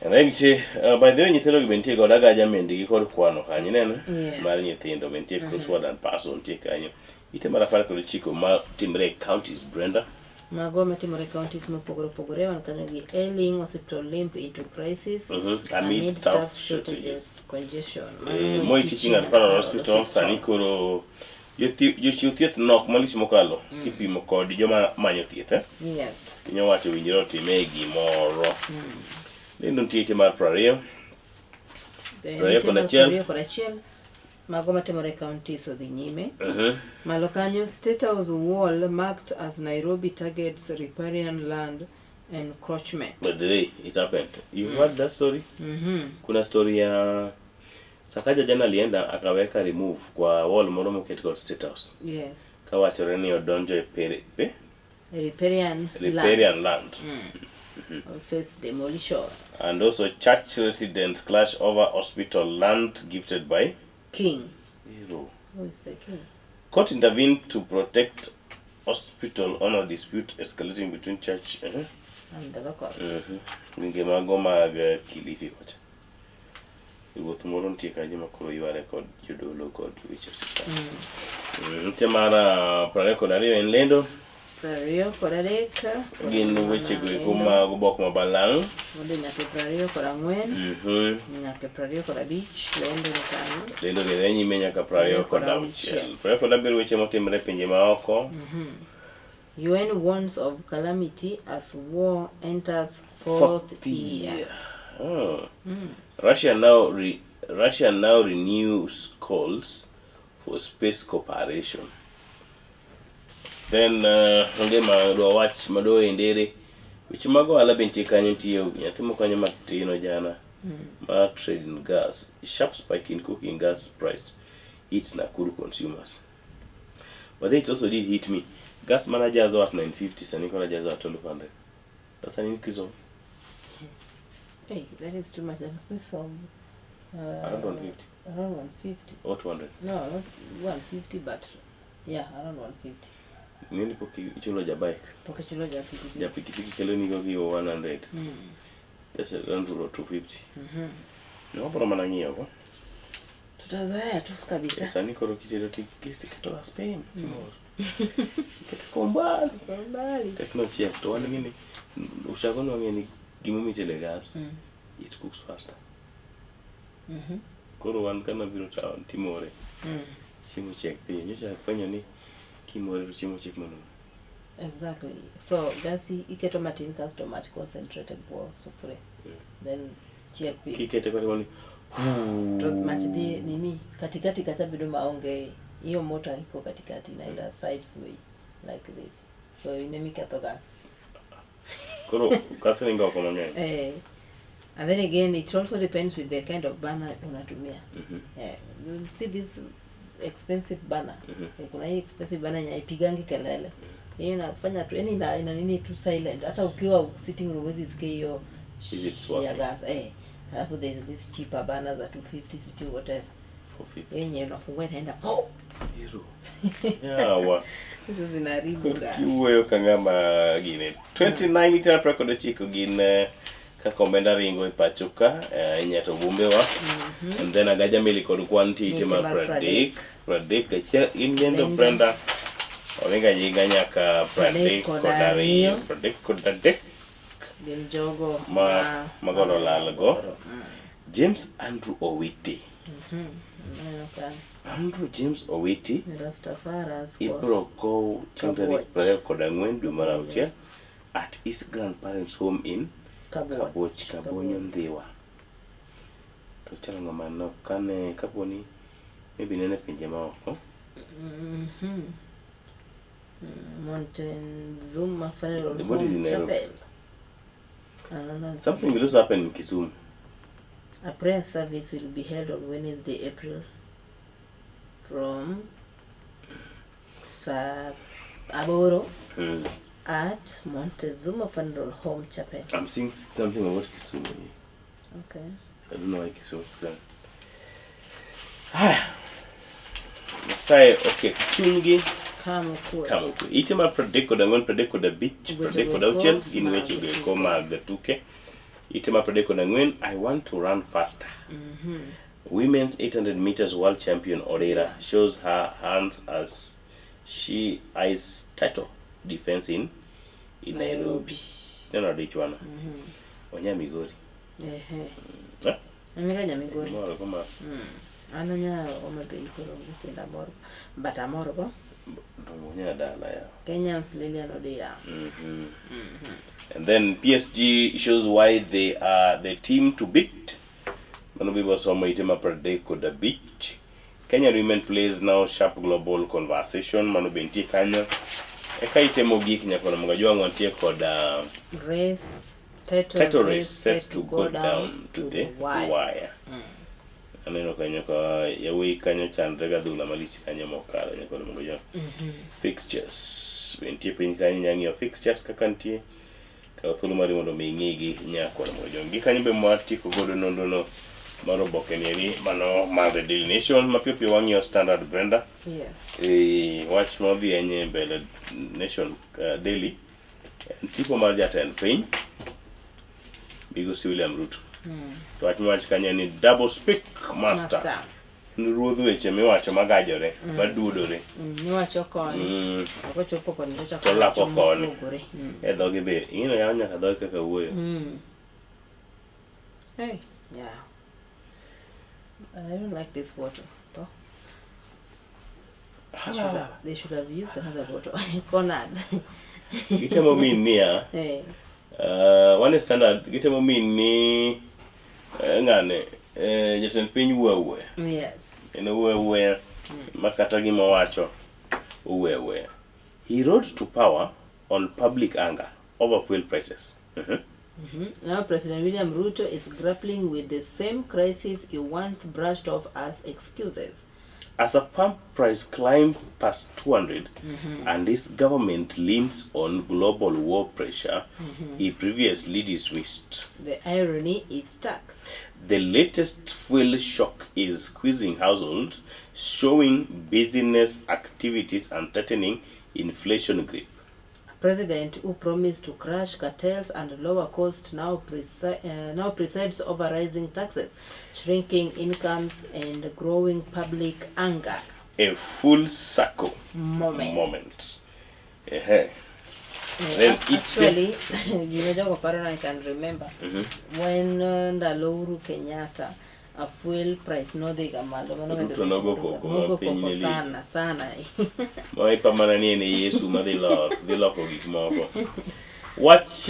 And then nitie, by the way nyithindo gi be nitie kod agaja mendigi kod kwano kanyo ineno? Yes. Mar nyithindo be nitie crossword and puzzle nitie kanyo. Ite mar 19 ma timre e counties Brenda. Mago matimore e counties mopogore opogore wan kanyo gi Ailing Hospital limp into crisis Amid staff shortages. congestion. Eh, Moi Teaching and Referral Hospital sani koro jochiw thieth nok malich mokalo kipimo kod joma manyo thieth eh? Yes. Piny owacho owinjore otime gimoro. Lendo nitie ite mar 20. Then 21. 21. Mago matimore e counties odhi nyime. Malo kanyo State House wall marked as Nairobi targets riparian land encroachment. By the way, it happened. You heard that story? Kuna story ya Sakaja jana alienda akaweka remove kwa wall moro moket kod State House. Yes. Kawachore ni odonjo e pere, pe? Riparian Riparian land. Face demolition. And also church residents clash over hospital land gifted by King. Hero. Who is the king? Court intervened to protect hospital owner dispute escalating between church And the locals. Gwenge mago mag Kilifi kocha. Ruoth moro nitie kanyo ma koro yware kod jodolo kod weche osiptal. Nitie mar 22 en lendo. 23. Gin weche go eko mag obok ma balang'. Odhi nyaka 24. Nyaka 25 lendo ni kanyo. Lendo gi dhi nyime nyaka 26. 27 weche motimre e pinje maoko. UN warns of calamity as war enters fourth year. Oh. Russia now renews calls for space cooperation. Then onge ma dwa wach madwa endere weche mag ohala be nitie kanyo nitie nyathi moko kanyo matino jana ma trading gas sharp spike in cooking gas price hits Nakuru consumers. But then it also did hit me. Gas mana jazo at 950 sani koro jazo at 1200. That's an increase of Hey, that is too much. That increase of around 150 around 150. or 200. No, not 150, but yeah, around 150. Nini pok ichulo ja bike? Pok ichulo ja pikipiki. Ja pikipiki kelo nigo gi 100. That's around 250. No wabro mana ng'iyo go. Tutazoea tu kabisa. Sani koro kitedo tiketo gas piny. Kimor. Iketo kwa umbali. Kwa umbali. Tekno chiek to wan ng'eni ushago nwang'e ni gimomiyo itedo e gas it cooks faster. Koro wan kana biro town timore. Chiemo chiek piyo. Nyocha afwenyo ni kimore to chiemo chiek manumu. Exactly. So gasi iketo matin kasto mach concentrated bwo sufuria. Then chiek piyo. Kikete kata mani To mach dhi nini katikati kacha bedo maonge hiyo moto iko katikati inaenda sides way like this. So in emiketho gas. Koro gas ringo oko mang'eny. Eh. And then again it also depends with the kind of burner unatumia. Eh, you see this expensive burner. Eh, kuna hii expensive burner yenye haipigangi kelele. Hiyo inafanya tu yani ina nini tu silent. Hata ukiwa sitting room huwezi sikia hiyo If it's ya working. gas. Eh. Alafu there is this cheaper burner za 250 sijui whatever. 450. Yenye unafungua inaenda po. Ero. Yawa. Hizo zinaharibu gas. Kiwuoyo ka ng'ama gine. 29 itara 29 gin kaka omenda ringo e pacho ka inya to bombewa. And then agaja meli kod kwan nitie ite Ite mar mar 30. 31 in lendo Lendo. Brenda. Oringa nyinga nyaka 32. 33 Gin jogo ma magoro lalgo. James Andrew Owiti. Aneno ka Andrew James Owiti Rastafaras kwa ibro kow chieng' tarik Kabuoch. 24 dwe mar auchiel at his grandparents home in Kabuoch. Kabuoch Kabonyo Ndhiwa. To chalo ng'ama nok kane kaponi maybe nene pinje maoko. Montezuma Funeral The body is Home in Nairobi. Chapel. Another Something will also happen in Kisumu. A prayer service will be held on Wednesday, April from saa aboro at Montezuma Funeral Home Chapel. I'm seeing something about Kisumu here. Okay. So I don't know why Kisumu is gone. Haya. Nyasaye okay chunygi. Kama okwe. Kama okwe. Ite mar 34, 35, 36 gin weche go eko mag tuke. Ite mar 34, I want to run faster. Women's 800 meters world champion Orera shows her hands as she eyes title defense in Nairobi. Neno dichwana. Onya Migori. Ehe. Eh? An ga Nyamigori. Moro kama An anya Homa Bay koro onge tienda mor but amor go. to onya dala ya. Kenyans Lilian Odira. And then PSG shows why they are the team to beat. Mano be wasomo ite ma 35. Kenyan women plays now sharp global conversation. Mano be nitie kanyo. Eka ite mogik nyakono mga wantie kod Race title, title race set to go down to the wire. Aneno kanyo ka yawuoyi kanyo chandre ga dhula malich kanyo mokalo nyakono mga jwang'. Fixtures. Be nitie piny kanyo inya ng'iyo fixtures kaka nitie. Kaw thuolo mari mondo mi ing'igi nyakwar Mojong. Gi kanyo be mwatieko godo nonro no mar oboke ni eri mano mar The Daily Nation. Mapiyo piyo wang'iyo Standard Brenda. Yes. E, wach ma odhi enye mbele Nation Daily en tipo mar jatend piny Migosi William Ruto. To wach miwacho kanyo en ni double speak master. Master. En ruodh weche miwacho magajore, maduodore. Niwacho koni. Kochopo koni to ochako To lako wacho koni. mopogore. E dhoge be, ing'eno yawo nyaka dhoge kaka wuoyo. Hey, yeah. I don't like this water, though. They should have used another bottle. Conad. Gitemo min niya, Eh. wan e standard, gitemo min ni ng'ane, jatend piny wuoyo awuoya. Yes. En owuoyo awuoya ma kata gima owacho owuoyo awuoya. He rode to power on public anger over fuel prices. Now President William Ruto is grappling with the same crisis he once brushed off as excuses. As a pump price climbed past 200 and his government leans on global war pressure he previously dismissed. The irony is stark. The latest fuel shock is squeezing households, showing business activities and tightening inflation grip. A president who promised to crush cartels and lower costs now presides over rising taxes, shrinking incomes, and growing public anger. A full circle Moment. moment. Ehe. Then Actually, gima jogo paro I can remember when ndalo Uhuru Kenyatta a fuel price nodhi ga malo mano medo Ruto nogo koko ma nogo piny koko ne lich. sana sana. Ma ipamana ni en e Yesu ma dhi lor, dhi loko gik moko. Wach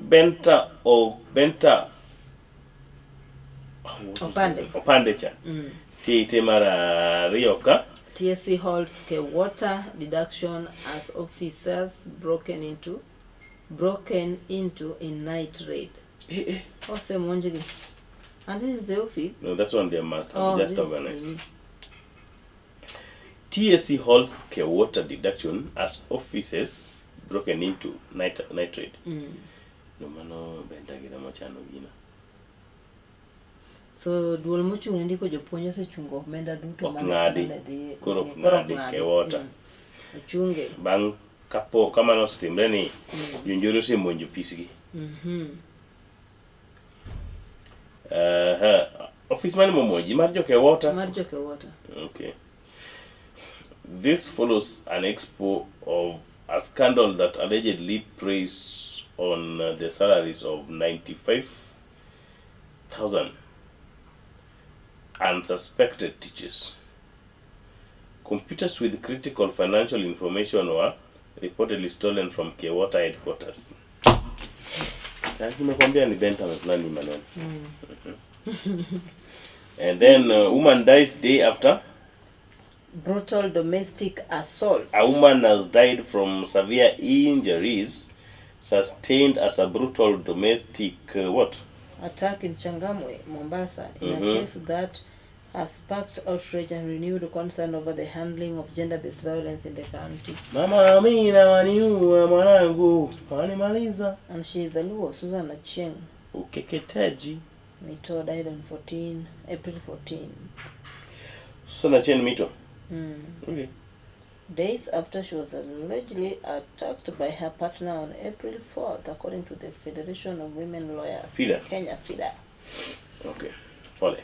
Benta o Benta Opande. Opande cha. Tie ite mar ariyo ka. TSC holds K water deduction as officers broken into in night raid. Osemonjgi. And this is the office. No, that's one they must have Oh, just this organized. is- TSC holds K water deduction as offices broken into night raid. No mano Benta gina mochano gino. So duol mochung' ne ndiko jopuonj osechungo omenda duto Ok mane ng'adi. mane dhi Koro ok koro ok ng'adi ng'adi. K water. Ochunge. Bang' kapo kamano osetimre ni jonjore osemonjo pisgi. Office mane momonji mar jo K water? Mar jo K water. Okay. This follows an expo of a scandal that allegedly preys on the salaries of 95,000 unsuspected teachers. Computers with critical financial information were reportedly stolen from K water headquarters. Nimekwambia ni Benta ameplan hii maneno. And then woman dies day after brutal domestic assault. A woman has died from severe injuries sustained as a brutal domestic what? Attack in Changamwe, Mombasa, in a case that has sparked outrage and renewed concern over the handling of gender-based violence in the county. Mama Amina waniua mwanangu, wanimaliza. And she is a Luo, Susan Achieng. Ukeketaji. Mito died on 14 April 14. Susan Achieng Mito. Okay. Days after she was allegedly attacked by her partner on April 4th, according to the Federation of Women Lawyers FIDA. Kenya, FIDA. Okay. Pole.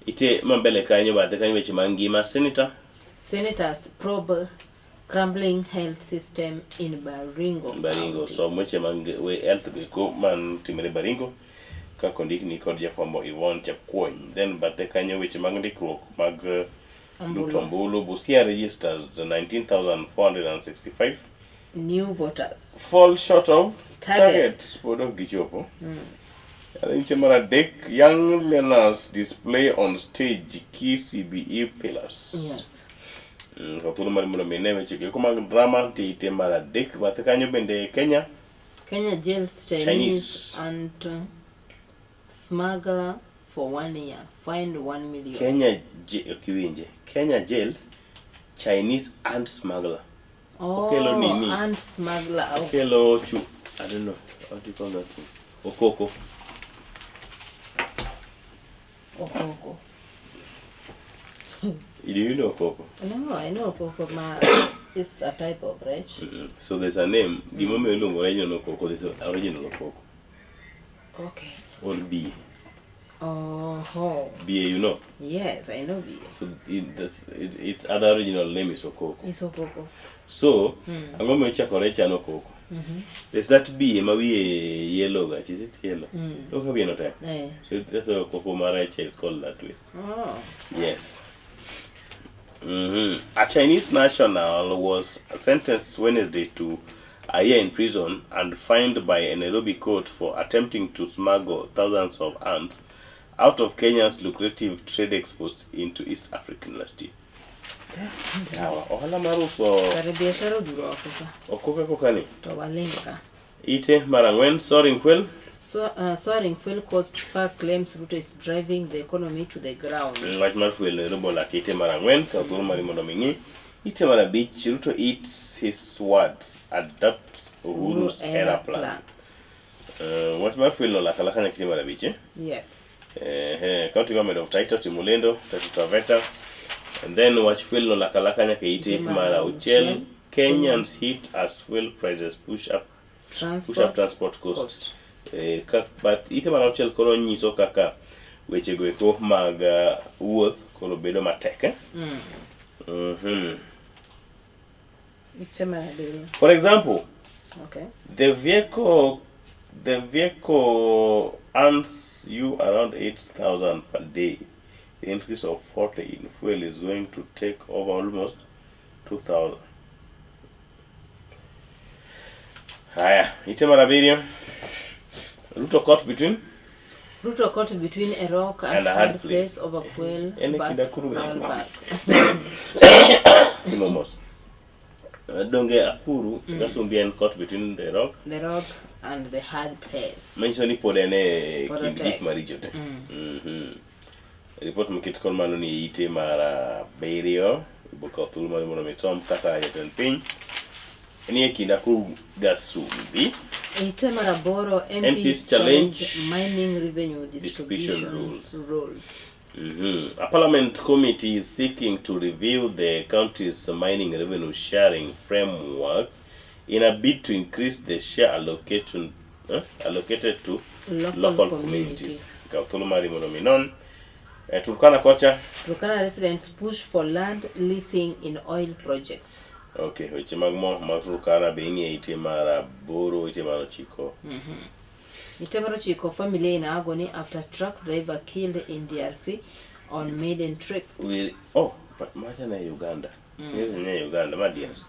Ite mambele kanyo bathe kanyo weche mag ngima senator Senators probe crumbling health system in Baringo. Baringo som weche mag we health go man timore Baringo kaka ondikni kod jafwambo Yvonne Chepkwony. Then bathe kanyo weche mag ndikruok mag eh, Ombulu. luto ombulu Busia registers 19,465 New voters. fall short of Target. target pod ok gichopo. Nitie mar adek young learners display on stage key CBE pillars. Yes. Kaw thuolo mari mondo mi ine weche go mag drama nitie ite mar adek bathe kanyo bende Kenya Kenya jails Chinese, Chinese. and smuggler for one year, fined 1 million. Kenya ok iwinje Kenya jails Chinese and smuggler. Oh, Okelo nini? and smuggler. Oh. Okelo chu I don't know how do you call that thing? Okoko. Okoko. Do you know okoko? No, I know okoko ma is a type of rech. So there's a name. Gimomiyo iluongo rejno ni okoko, there's an original okoko. Okay. Or bie. Oh, Bie, you know. yes, I know bie. So its other original name is okoko. It's okoko. So, ang'o miyo ichako recha ni okoko? There's that bee ma wiye yellow ga, is it yellow? Look wiye no tek. Eh. So that's why okoko mar recha is called that way. Oh. Yes. A Chinese national was sentenced Wednesday to a year in prison and fined by a Nairobi court for attempting to smuggle thousands of ants out of Kenya's lucrative trade exports into East African last year. Yawa, ohala mar uso Kare biashara odhuro oko ka. oko ka ni. To waling ka. Ite mar ang'wen, soaring fuel. So, soaring fuel cost spark claims Ruto is driving the economy to the ground. Wach mar fuel Nairobi olak ite mar ang'wen, kaw thuolo mari mondo mi ing'i. Ite mar abich, Ruto eats his words, adopts Uhuru's Uhuru era plan. Wach mar fuel olak alaka nyaka ite mar abich, eh? Yes. County government of Taita otimo lendo, Taita Taveta. And then wach fuel nolak alaka nyaka ite Ite mar mar auchiel. auchiel. Kenyans hit as fuel prices push up transport cost. But ite mar auchiel koro nyiso kaka weche go eko mag wuoth koro bedo matek, eh? Ite mar abiriyo. For example, Okay. the vehicle earns you around 8,000 per day. The increase of 40 in fuel is going to take over almost 2,000. Haya, ite mar abiriyo. Ruto caught between Ruto caught between a rock and, And a hard place. place over fuel, En e but kind Akuru ga rollback. Timo mos. Donge Akuru Gasumbi en caught between the rock The rock and the hard place. manyiso ni pod en e Pod kind otek. gik maricho te. Ripot moket kod mano ni e ite mar abiriyo ibo kawo thuolo mari mondo mi isom kaka jatend piny ni e kind Akuru Gasumbi. Ite mar aboro, MPs MPs challenge challenge mining revenue distribution distribution rules. rules. A parliament committee is seeking to review the country's mining revenue sharing framework in a bid to increase the share allocated to Local local communities. communities. Kaw thuolo mari mondo mi non. Turkana kocha. Turkana residents push for land leasing in oil projects. Okay, weche mag mo mag Turkana be ing'iye ite mar aboro, ite mar ochiko. Ite mar ochiko, family in agony after truck driver killed in DRC on maiden trip. Oh, macha ne Uganda. Ne Uganda, ma DRC.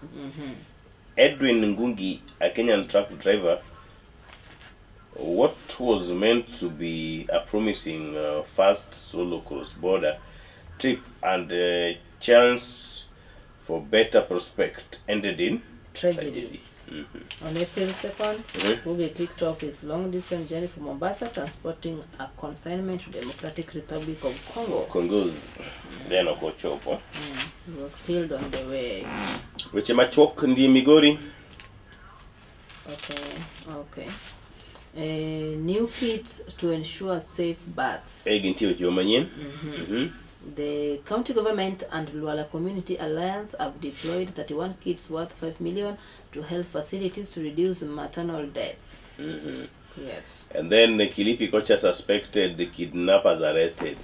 Edwin Ngungi, a Kenyan truck driver, what was meant to be a promising first solo cross-border trip and a chance for better prospect ended in Tragedy. tragedy. On April 2nd, Ngugi kicked off his long-distance journey from Mombasa, transporting a consignment to Democratic Republic of Congo. Congos. Then ok ochopo. He was killed on the way. Weche machuok ndi Migori. Okay. New kits to ensure safe births. E gintie weche manyien. The county government and Luala Community Alliance have deployed 31 kits worth 5 million to health facilities to reduce maternal deaths. Yes. And then the Kilifi Kocha suspected the kidnappers arrested.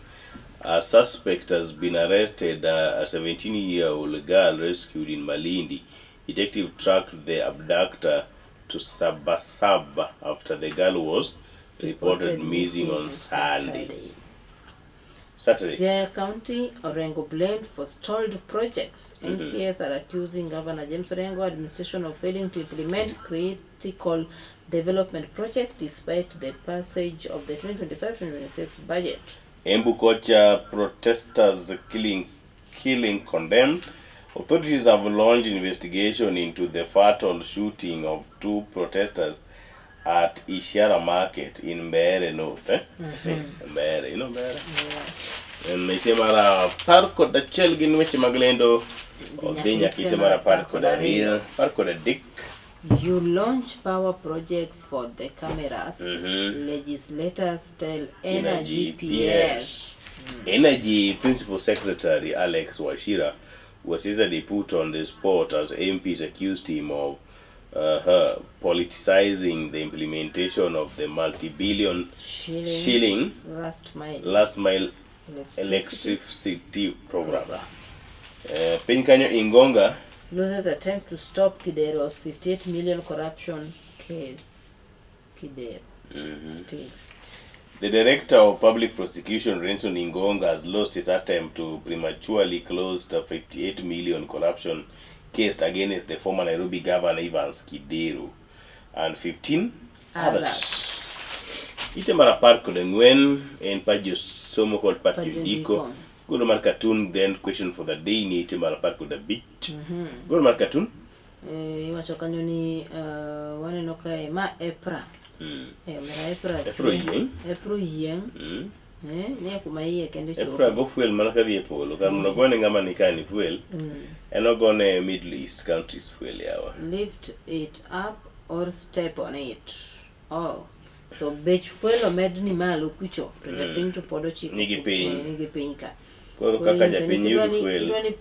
A suspect has been arrested, a 17-year-old girl rescued in Malindi. Detective tracked the abductor to Sabasaba after the girl was reported missing on Sunday. Saturday. Siaya County, Orengo blamed for stalled projects. MCAs are accusing Governor James Orengo administration of failing to implement critical development project despite the passage of the 2025-2026 budget. Embu Kocha protesters killing condemned. Authorities have launched investigation into the fatal shooting of two protesters at Ishiara Market in Mbeere North. Eh? Mbeere, you know Mbeere? En ite mar 11 gin weche mag lendo odhi nyaka ite mar 12, 13. You launch power projects for the cameras. Legislators tell Energy Energy PS. Energy Principal Secretary Alex Wachira was yesterday put on the spot as MPs accused him of politicizing the implementation of the multi-billion Shilling, shilling last mile last mile electricity electricity program. Piny kanyo Ingonga loses attempt to stop Kidero's 58 million corruption case. Kidero. Still. The Director of Public Prosecution, Renson Ingonga, has lost his attempt to prematurely close the 58 million corruption case against the former Nairobi Governor Evans Kidero and 15 others. Ite mar 14 en pach josomo kod pach Pach jondiko. jondiko. Golo mar cartoon, then question for the day ni ite mar 15. Golo mar cartoon. Iwacho kanyo ni waneno kae ma EPRA. Omera EPRA. EPRA oyieng'. EPRA oyieng'. Nie kuma iye kende chopo. EPRA go fuel mana kadhi e polo. Kar mondo ogone ng'ama ni kani fuel, en ogone Middle East countries fuel yawa. Lift it up or step on it. Oh. So bech fuel omed ni malo kucho to japiny to pod ochiko. Nigi piny. Nigi piny ka. Koro kaka inyiso ni japiny yud fuel, idwa ni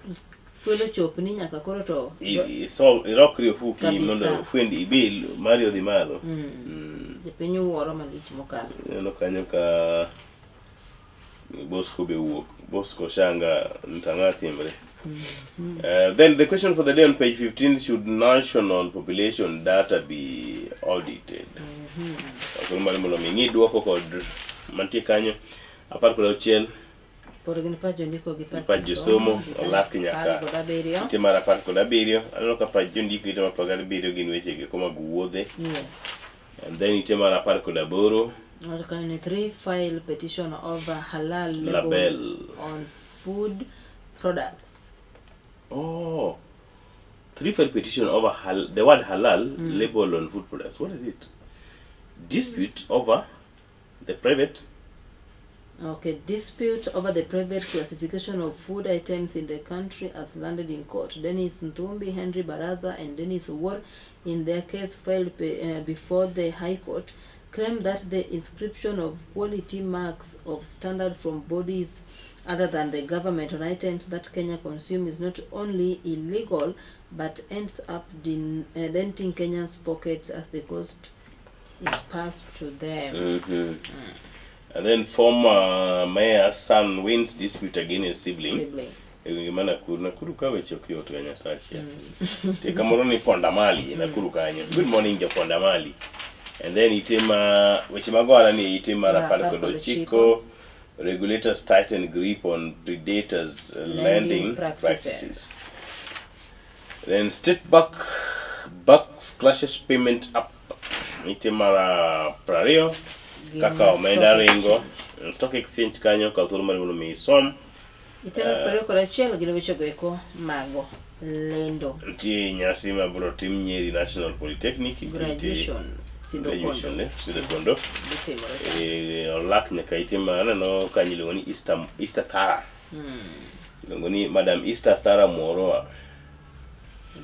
fuel ochopni nyaka koro to irokri ofuki Kabisa. mondo fuendi ibil mari odhi malo. Japiny wuoro malich mokalo. Ineno kanyo ka Bosco be wuok. Bosco Shanga Ntang'a timbre. Then the question for the day on page 15, should national population data be audited? Koro mar mondo mi ng'i duoko kod mantie kanyo 16 Pod gin pach jondiko gi pach pach josomo gi olak nyaka 17. ite mar 17. Aneno ka pach jondiko ite mar 17 gin weche geko mag wuodhe. Yes. And then ite mar 18 Wacho kanyo ni three file petition over halal label, Label. on food products. Oh, three file petition over the word halal label on food products. What is it? Dispute over the private. Okay, dispute over the private classification of food items in the country has landed in court. Dennis Ntumbi, Henry Baraza, and Dennis Owuor, in their case filed before the High Court, claim that the inscription of quality marks of standard from bodies other than the government on items that Kenya consume is not only illegal, but ends up denting Kenyans' pockets as the cost is passed to them. And then former mayor son wins dispute against sibling. Sibling. E gwenge ma Nakuru. Nakuru ka weche ok yot ga Nyasache. Te kamoro ni Ponda Mali, Nakuru kanyo. Good morning jo Ponda Mali. And then ite ma weche mag ohala ni ite mar Mar 19. Regulators tighten grip on predators Lending lending practices. practices. Then state bank bucks clashes payment up. Ite mar 20 Gin kaka stock omenda ringo. exchange. Stock exchange kanyo kaw thuolo mar mondo mi isom. Ite mar 21 gin wechego eko mago lendo. Nitie nyasi ma biro tim Nyeri National Polytechnic. Nitie Graduation Sidho graduation Kondo ne Sidho Kondo. dhi timore ka. Olak nyaka ite ma aneno kanyo iluongo ni Easter Thara. Iluongo ni Madam Easter Thara Mworoa.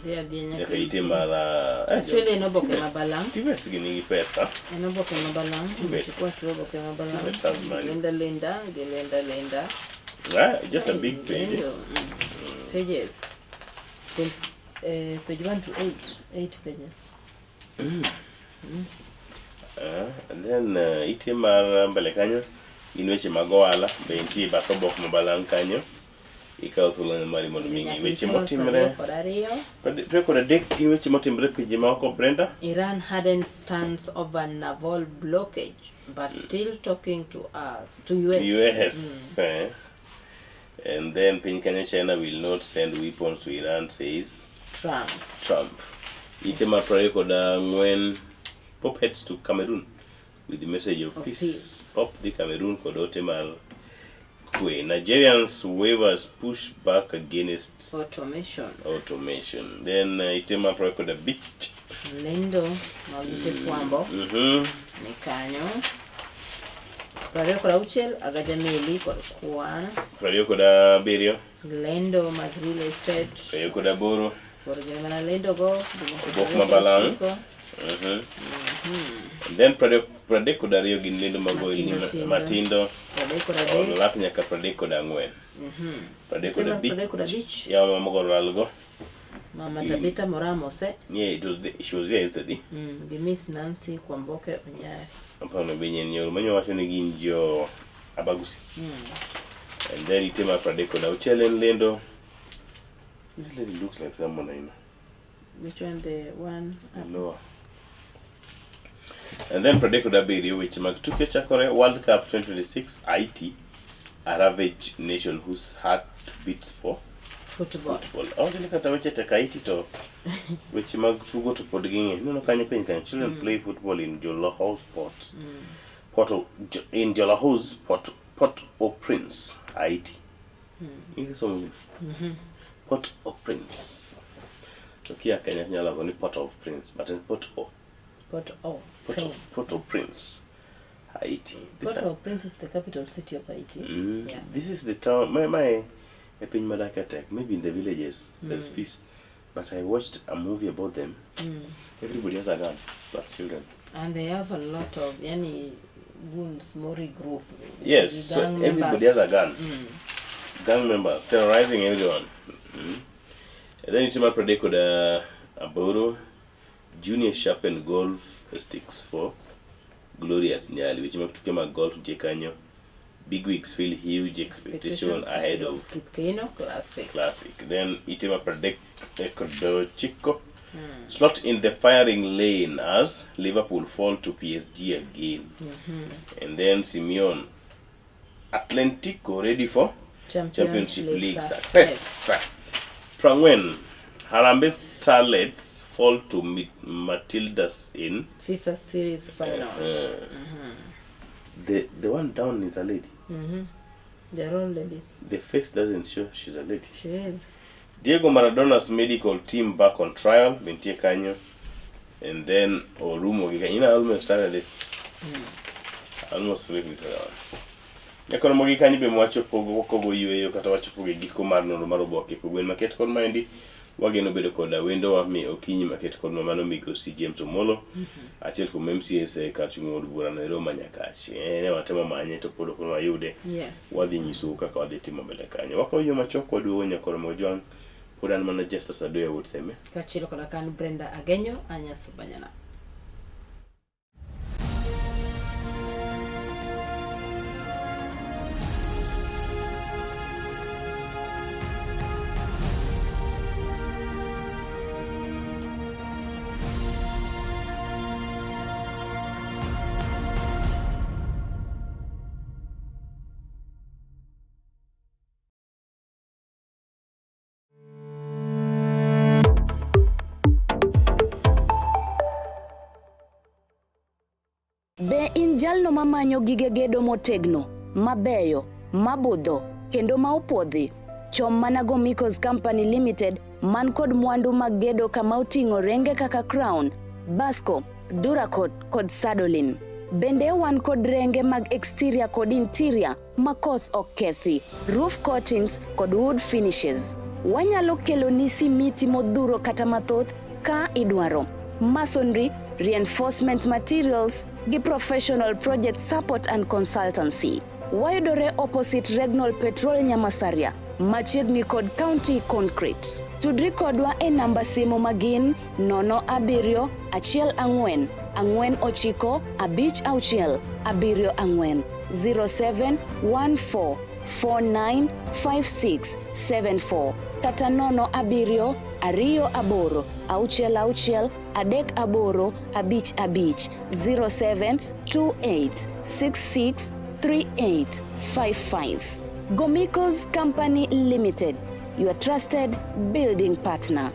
Dhi adhiya Nyaka nyaka ite ite. mar Actually en oboke ma balang'. Tivets gi nigi pesa. En oboke ma balang'. Tivets. Chukua tu oboke ma balang'. Tivets has money. Lenda lenda, gilenda lenda. Ah, just a big page. Lendo, Pages. From, page 1 to 8. 8 pages. And then ite mar mbele kanyo gin weche mag ohala be nitie e bath obok ma balang' kanyo ikawo thuolo mari mondo mi ing'i weche motimre Kod ariyo. 23 gin weche motimre e pinje maoko Brenda. Iran hardens stance over naval blockage, but still talking to us, to US. US. Eh. And then piny kanyo China will not send weapons to Iran, says Trump. Trump. Ite mar 24 Pope heads to Cameroon with the message of Of peace. peace. Pope dhi Cameroon kod ote mar kwe. Nigerians waivers push back against Automation. automation. Then ite mar 25 Lendo mag ute fwambo ni kanyo. 26 agaja meli kod kwan. 27. Lendo mag real estate. 28. Koro gin mana lendo go. Obok mabalang'. And then 32 gin lendo mag ohelni Matindo tindo. matindo. 33. Olap nyaka 34. 35. 35. Yawa mamoko olalgo. Mama Tabitha Moramose. Yeah, it was she was here yesterday. Gi Miss Nancy Kwamboke Onyari. Aparo be nyien nyoro manyo wacho ni gin jo Abagusi. And then ite mar 36 en lendo. This lady looks like someone I know. Which one? The one The lower. And then 37 weche mag tuke chakore World Cup 2026 Haiti, a ravaged nation whose heart beats for football. Football. Awacho ni kata weche tek Haiti to weche mag tugo to pod ging'e. Ineno kanyo piny kanyo children play football in Jolahouse Port. In Jolahouse Port Port-au-Prince, Haiti. Ingesomo gini? Port-au-Prince. To kia Kenya nyalo wacho ni Port of Prince, but in Port-au. Port au Prince. Port-au-Prince, Haiti. This Port au Prince is the capital city of Haiti. Yeah. This is the town. My e piny madake tek. Maybe in the villages there's peace. But I watched a movie about them. Everybody has a gun, plus children. And they have a lot of yani goons, Mori group. Yes, the so gang everybody members. has a gun. Gang members terrorizing everyone. And then Itima predicted Aboro Junior sharpened golf sticks for glory at Nyali, which make tuke mag golf nitie kanyo. Big wigs feel huge expectation ahead of Kipkeino Classic. Classic. Then Itima predict Chico slot in the firing lane as Liverpool fall to PSG again. And then Simeone Atletico ready for Champions Championship League League success. success. Prangwen Harambee Starlets fall to Matildas in FIFA Series final. The one down is a lady. They're all ladies. The face doesn't show she's a lady. She is. Diego Maradona's medical team back on trial, Bentie Kanyo, and then Orumo Gika. You know, I almost started this. I almost flipped this other one. Nyakono mogi kanyo be mwachopo kogo yueyo kata wachopo e giko mar nonro mar oboke kogwen maket kod maendi wageno bedo koda wendowa mi okinyi maket kod mano migosi James Omolo achiel kuom MCAs e kar chung' od bura no ero ma Nyakach. Ne watemo manye to pod ok wayude. Yes. Wadhi nyisou kaka wadhi timo mbele kanyo. Wakawo yo machuok waduogo nyakoro Mojwang' pod an mana Justus Adoyo wuod Seme. Kaachiel koda kan Brenda Agenyo Anya Subanyana. Be in jalno mamanyo gige gedo motegno, mabeyo, mabudho, kendo ma opuodhi? Chom mana go Micos Company Limited man kod mwandu mag gedo kama oting'o renge kaka Crown, Basco, Duracot kod Sadolin. Bende wan kod renge mag exterior kod interior ma koth ok kethi, roof coatings kod wood finishes. Wanyalo keloni simiti modhuro kata mathoth ka idwaro. Masonry, reinforcement materials gi professional project support and consultancy. Wayudore opposite Regnol Petrol Nyamasaria, machiegni kod County Concrete. Tudri kodwa e namba simu magin 07 14 49 56 74 0714 495674 kata 07 28 66 38 55 0728 66 3855. Gomikos Company Limited, your trusted building partner.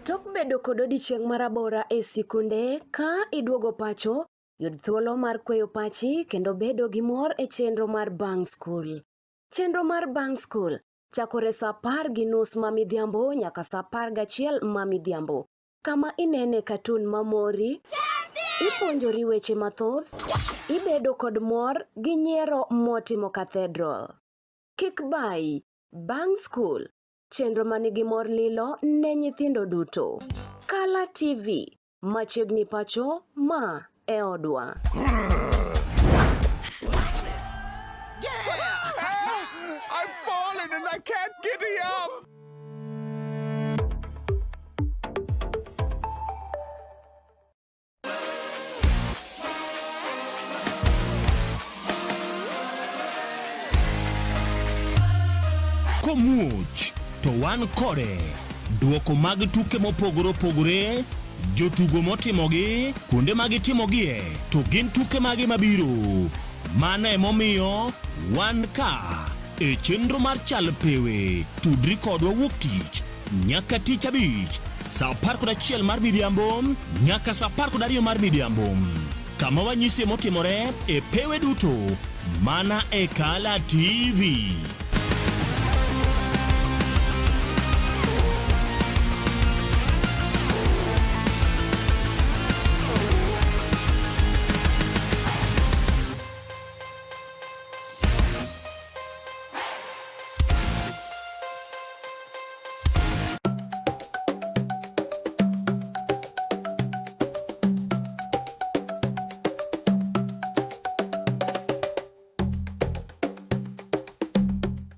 Tok bedo kod odiechieng' marabora e sikunde, ka iduogo pacho, yud thuolo mar kweyo pachi kendo bedo gi mor e chenro mar Bang' Skul. Chenro mar Bang' Skul chakore sa 10:30 ma midhiambo nyaka sa 11 ma midhiambo, kama inene katun mamori, ipuonjori weche mathoth, ibedo kod mor gi nyiero motimo cathedral. Kik bayi, Bang' Skul, chenro manigi mor lilo ne nyithindo duto. Kala TV, machiegni pacho, ma e odwa. I've fallen and I can't get up. Komuoch to wan kode. Duoko mag tuke mopogore opogore, jotugo motimogi, kuonde ma gitimogie, to gin tuke mage mabiro. Mano emomiyo wan ka e chenro mar Chal Pewe. Tudri kodwa wuok tich nyaka tich abich saa 11 mar midhiambo nyaka saa 12 mar midhiambo kama wanyisie motimore e pewe duto mana e Kala TV.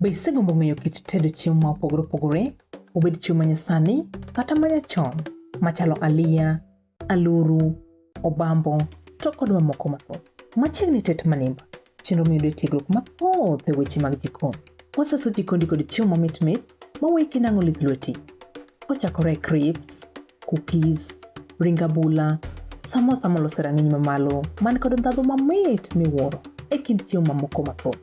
Be isegombo ng'eyo kit tedo chiemo ma opogore opogore, obed chiemo manyasani kata manyachon, machalo aliya, aluru, obambo to kod mamoko mathoth. Machiegni tet manimba, chenro miyudo e tiegruok mathoth e weche mag jikon. Wasaso jikondi kod chiemo mamit mit maweki nang'o lith lweti. Kochakore e crisps, cookies, ring abula, samosa molos e rang'iny mamalo man kod ndhadhu mamit miwuoro e kind chiemo mamoko mathoth.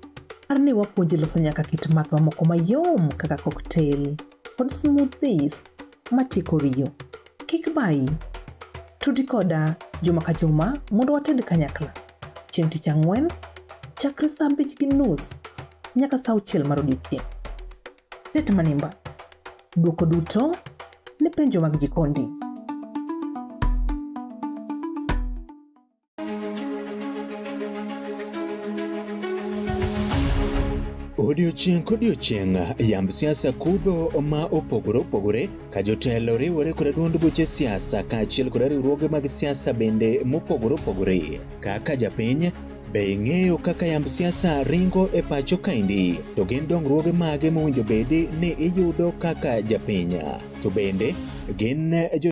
Par ni wapuonji loso nyaka kit math mamoko mayom kaka cocktail kod smoothies matieko riyo. Kik bayi. Tudi koda juma ka juma mondo wated kanyakla. Chieng' tich ang'wen, chakre saa 5:30 nyaka saa 6 mar odiechieng'. Tet manimba. Dwoko duto ne penjo mag jikondi. Odiochieng' kodiochieng' yamb siasa kudho ma opogore opogore ka jotelo riwore koda duond buche siasa kaachiel koda riwruoge mag siasa bende mopogore opogore. Kaka japiny, be ing'eyo kaka yamb siasa ringo e pacho kaendi? To gin dongruoge mage mowinjo bedi ni iyudo kaka japiny? To bende gin jo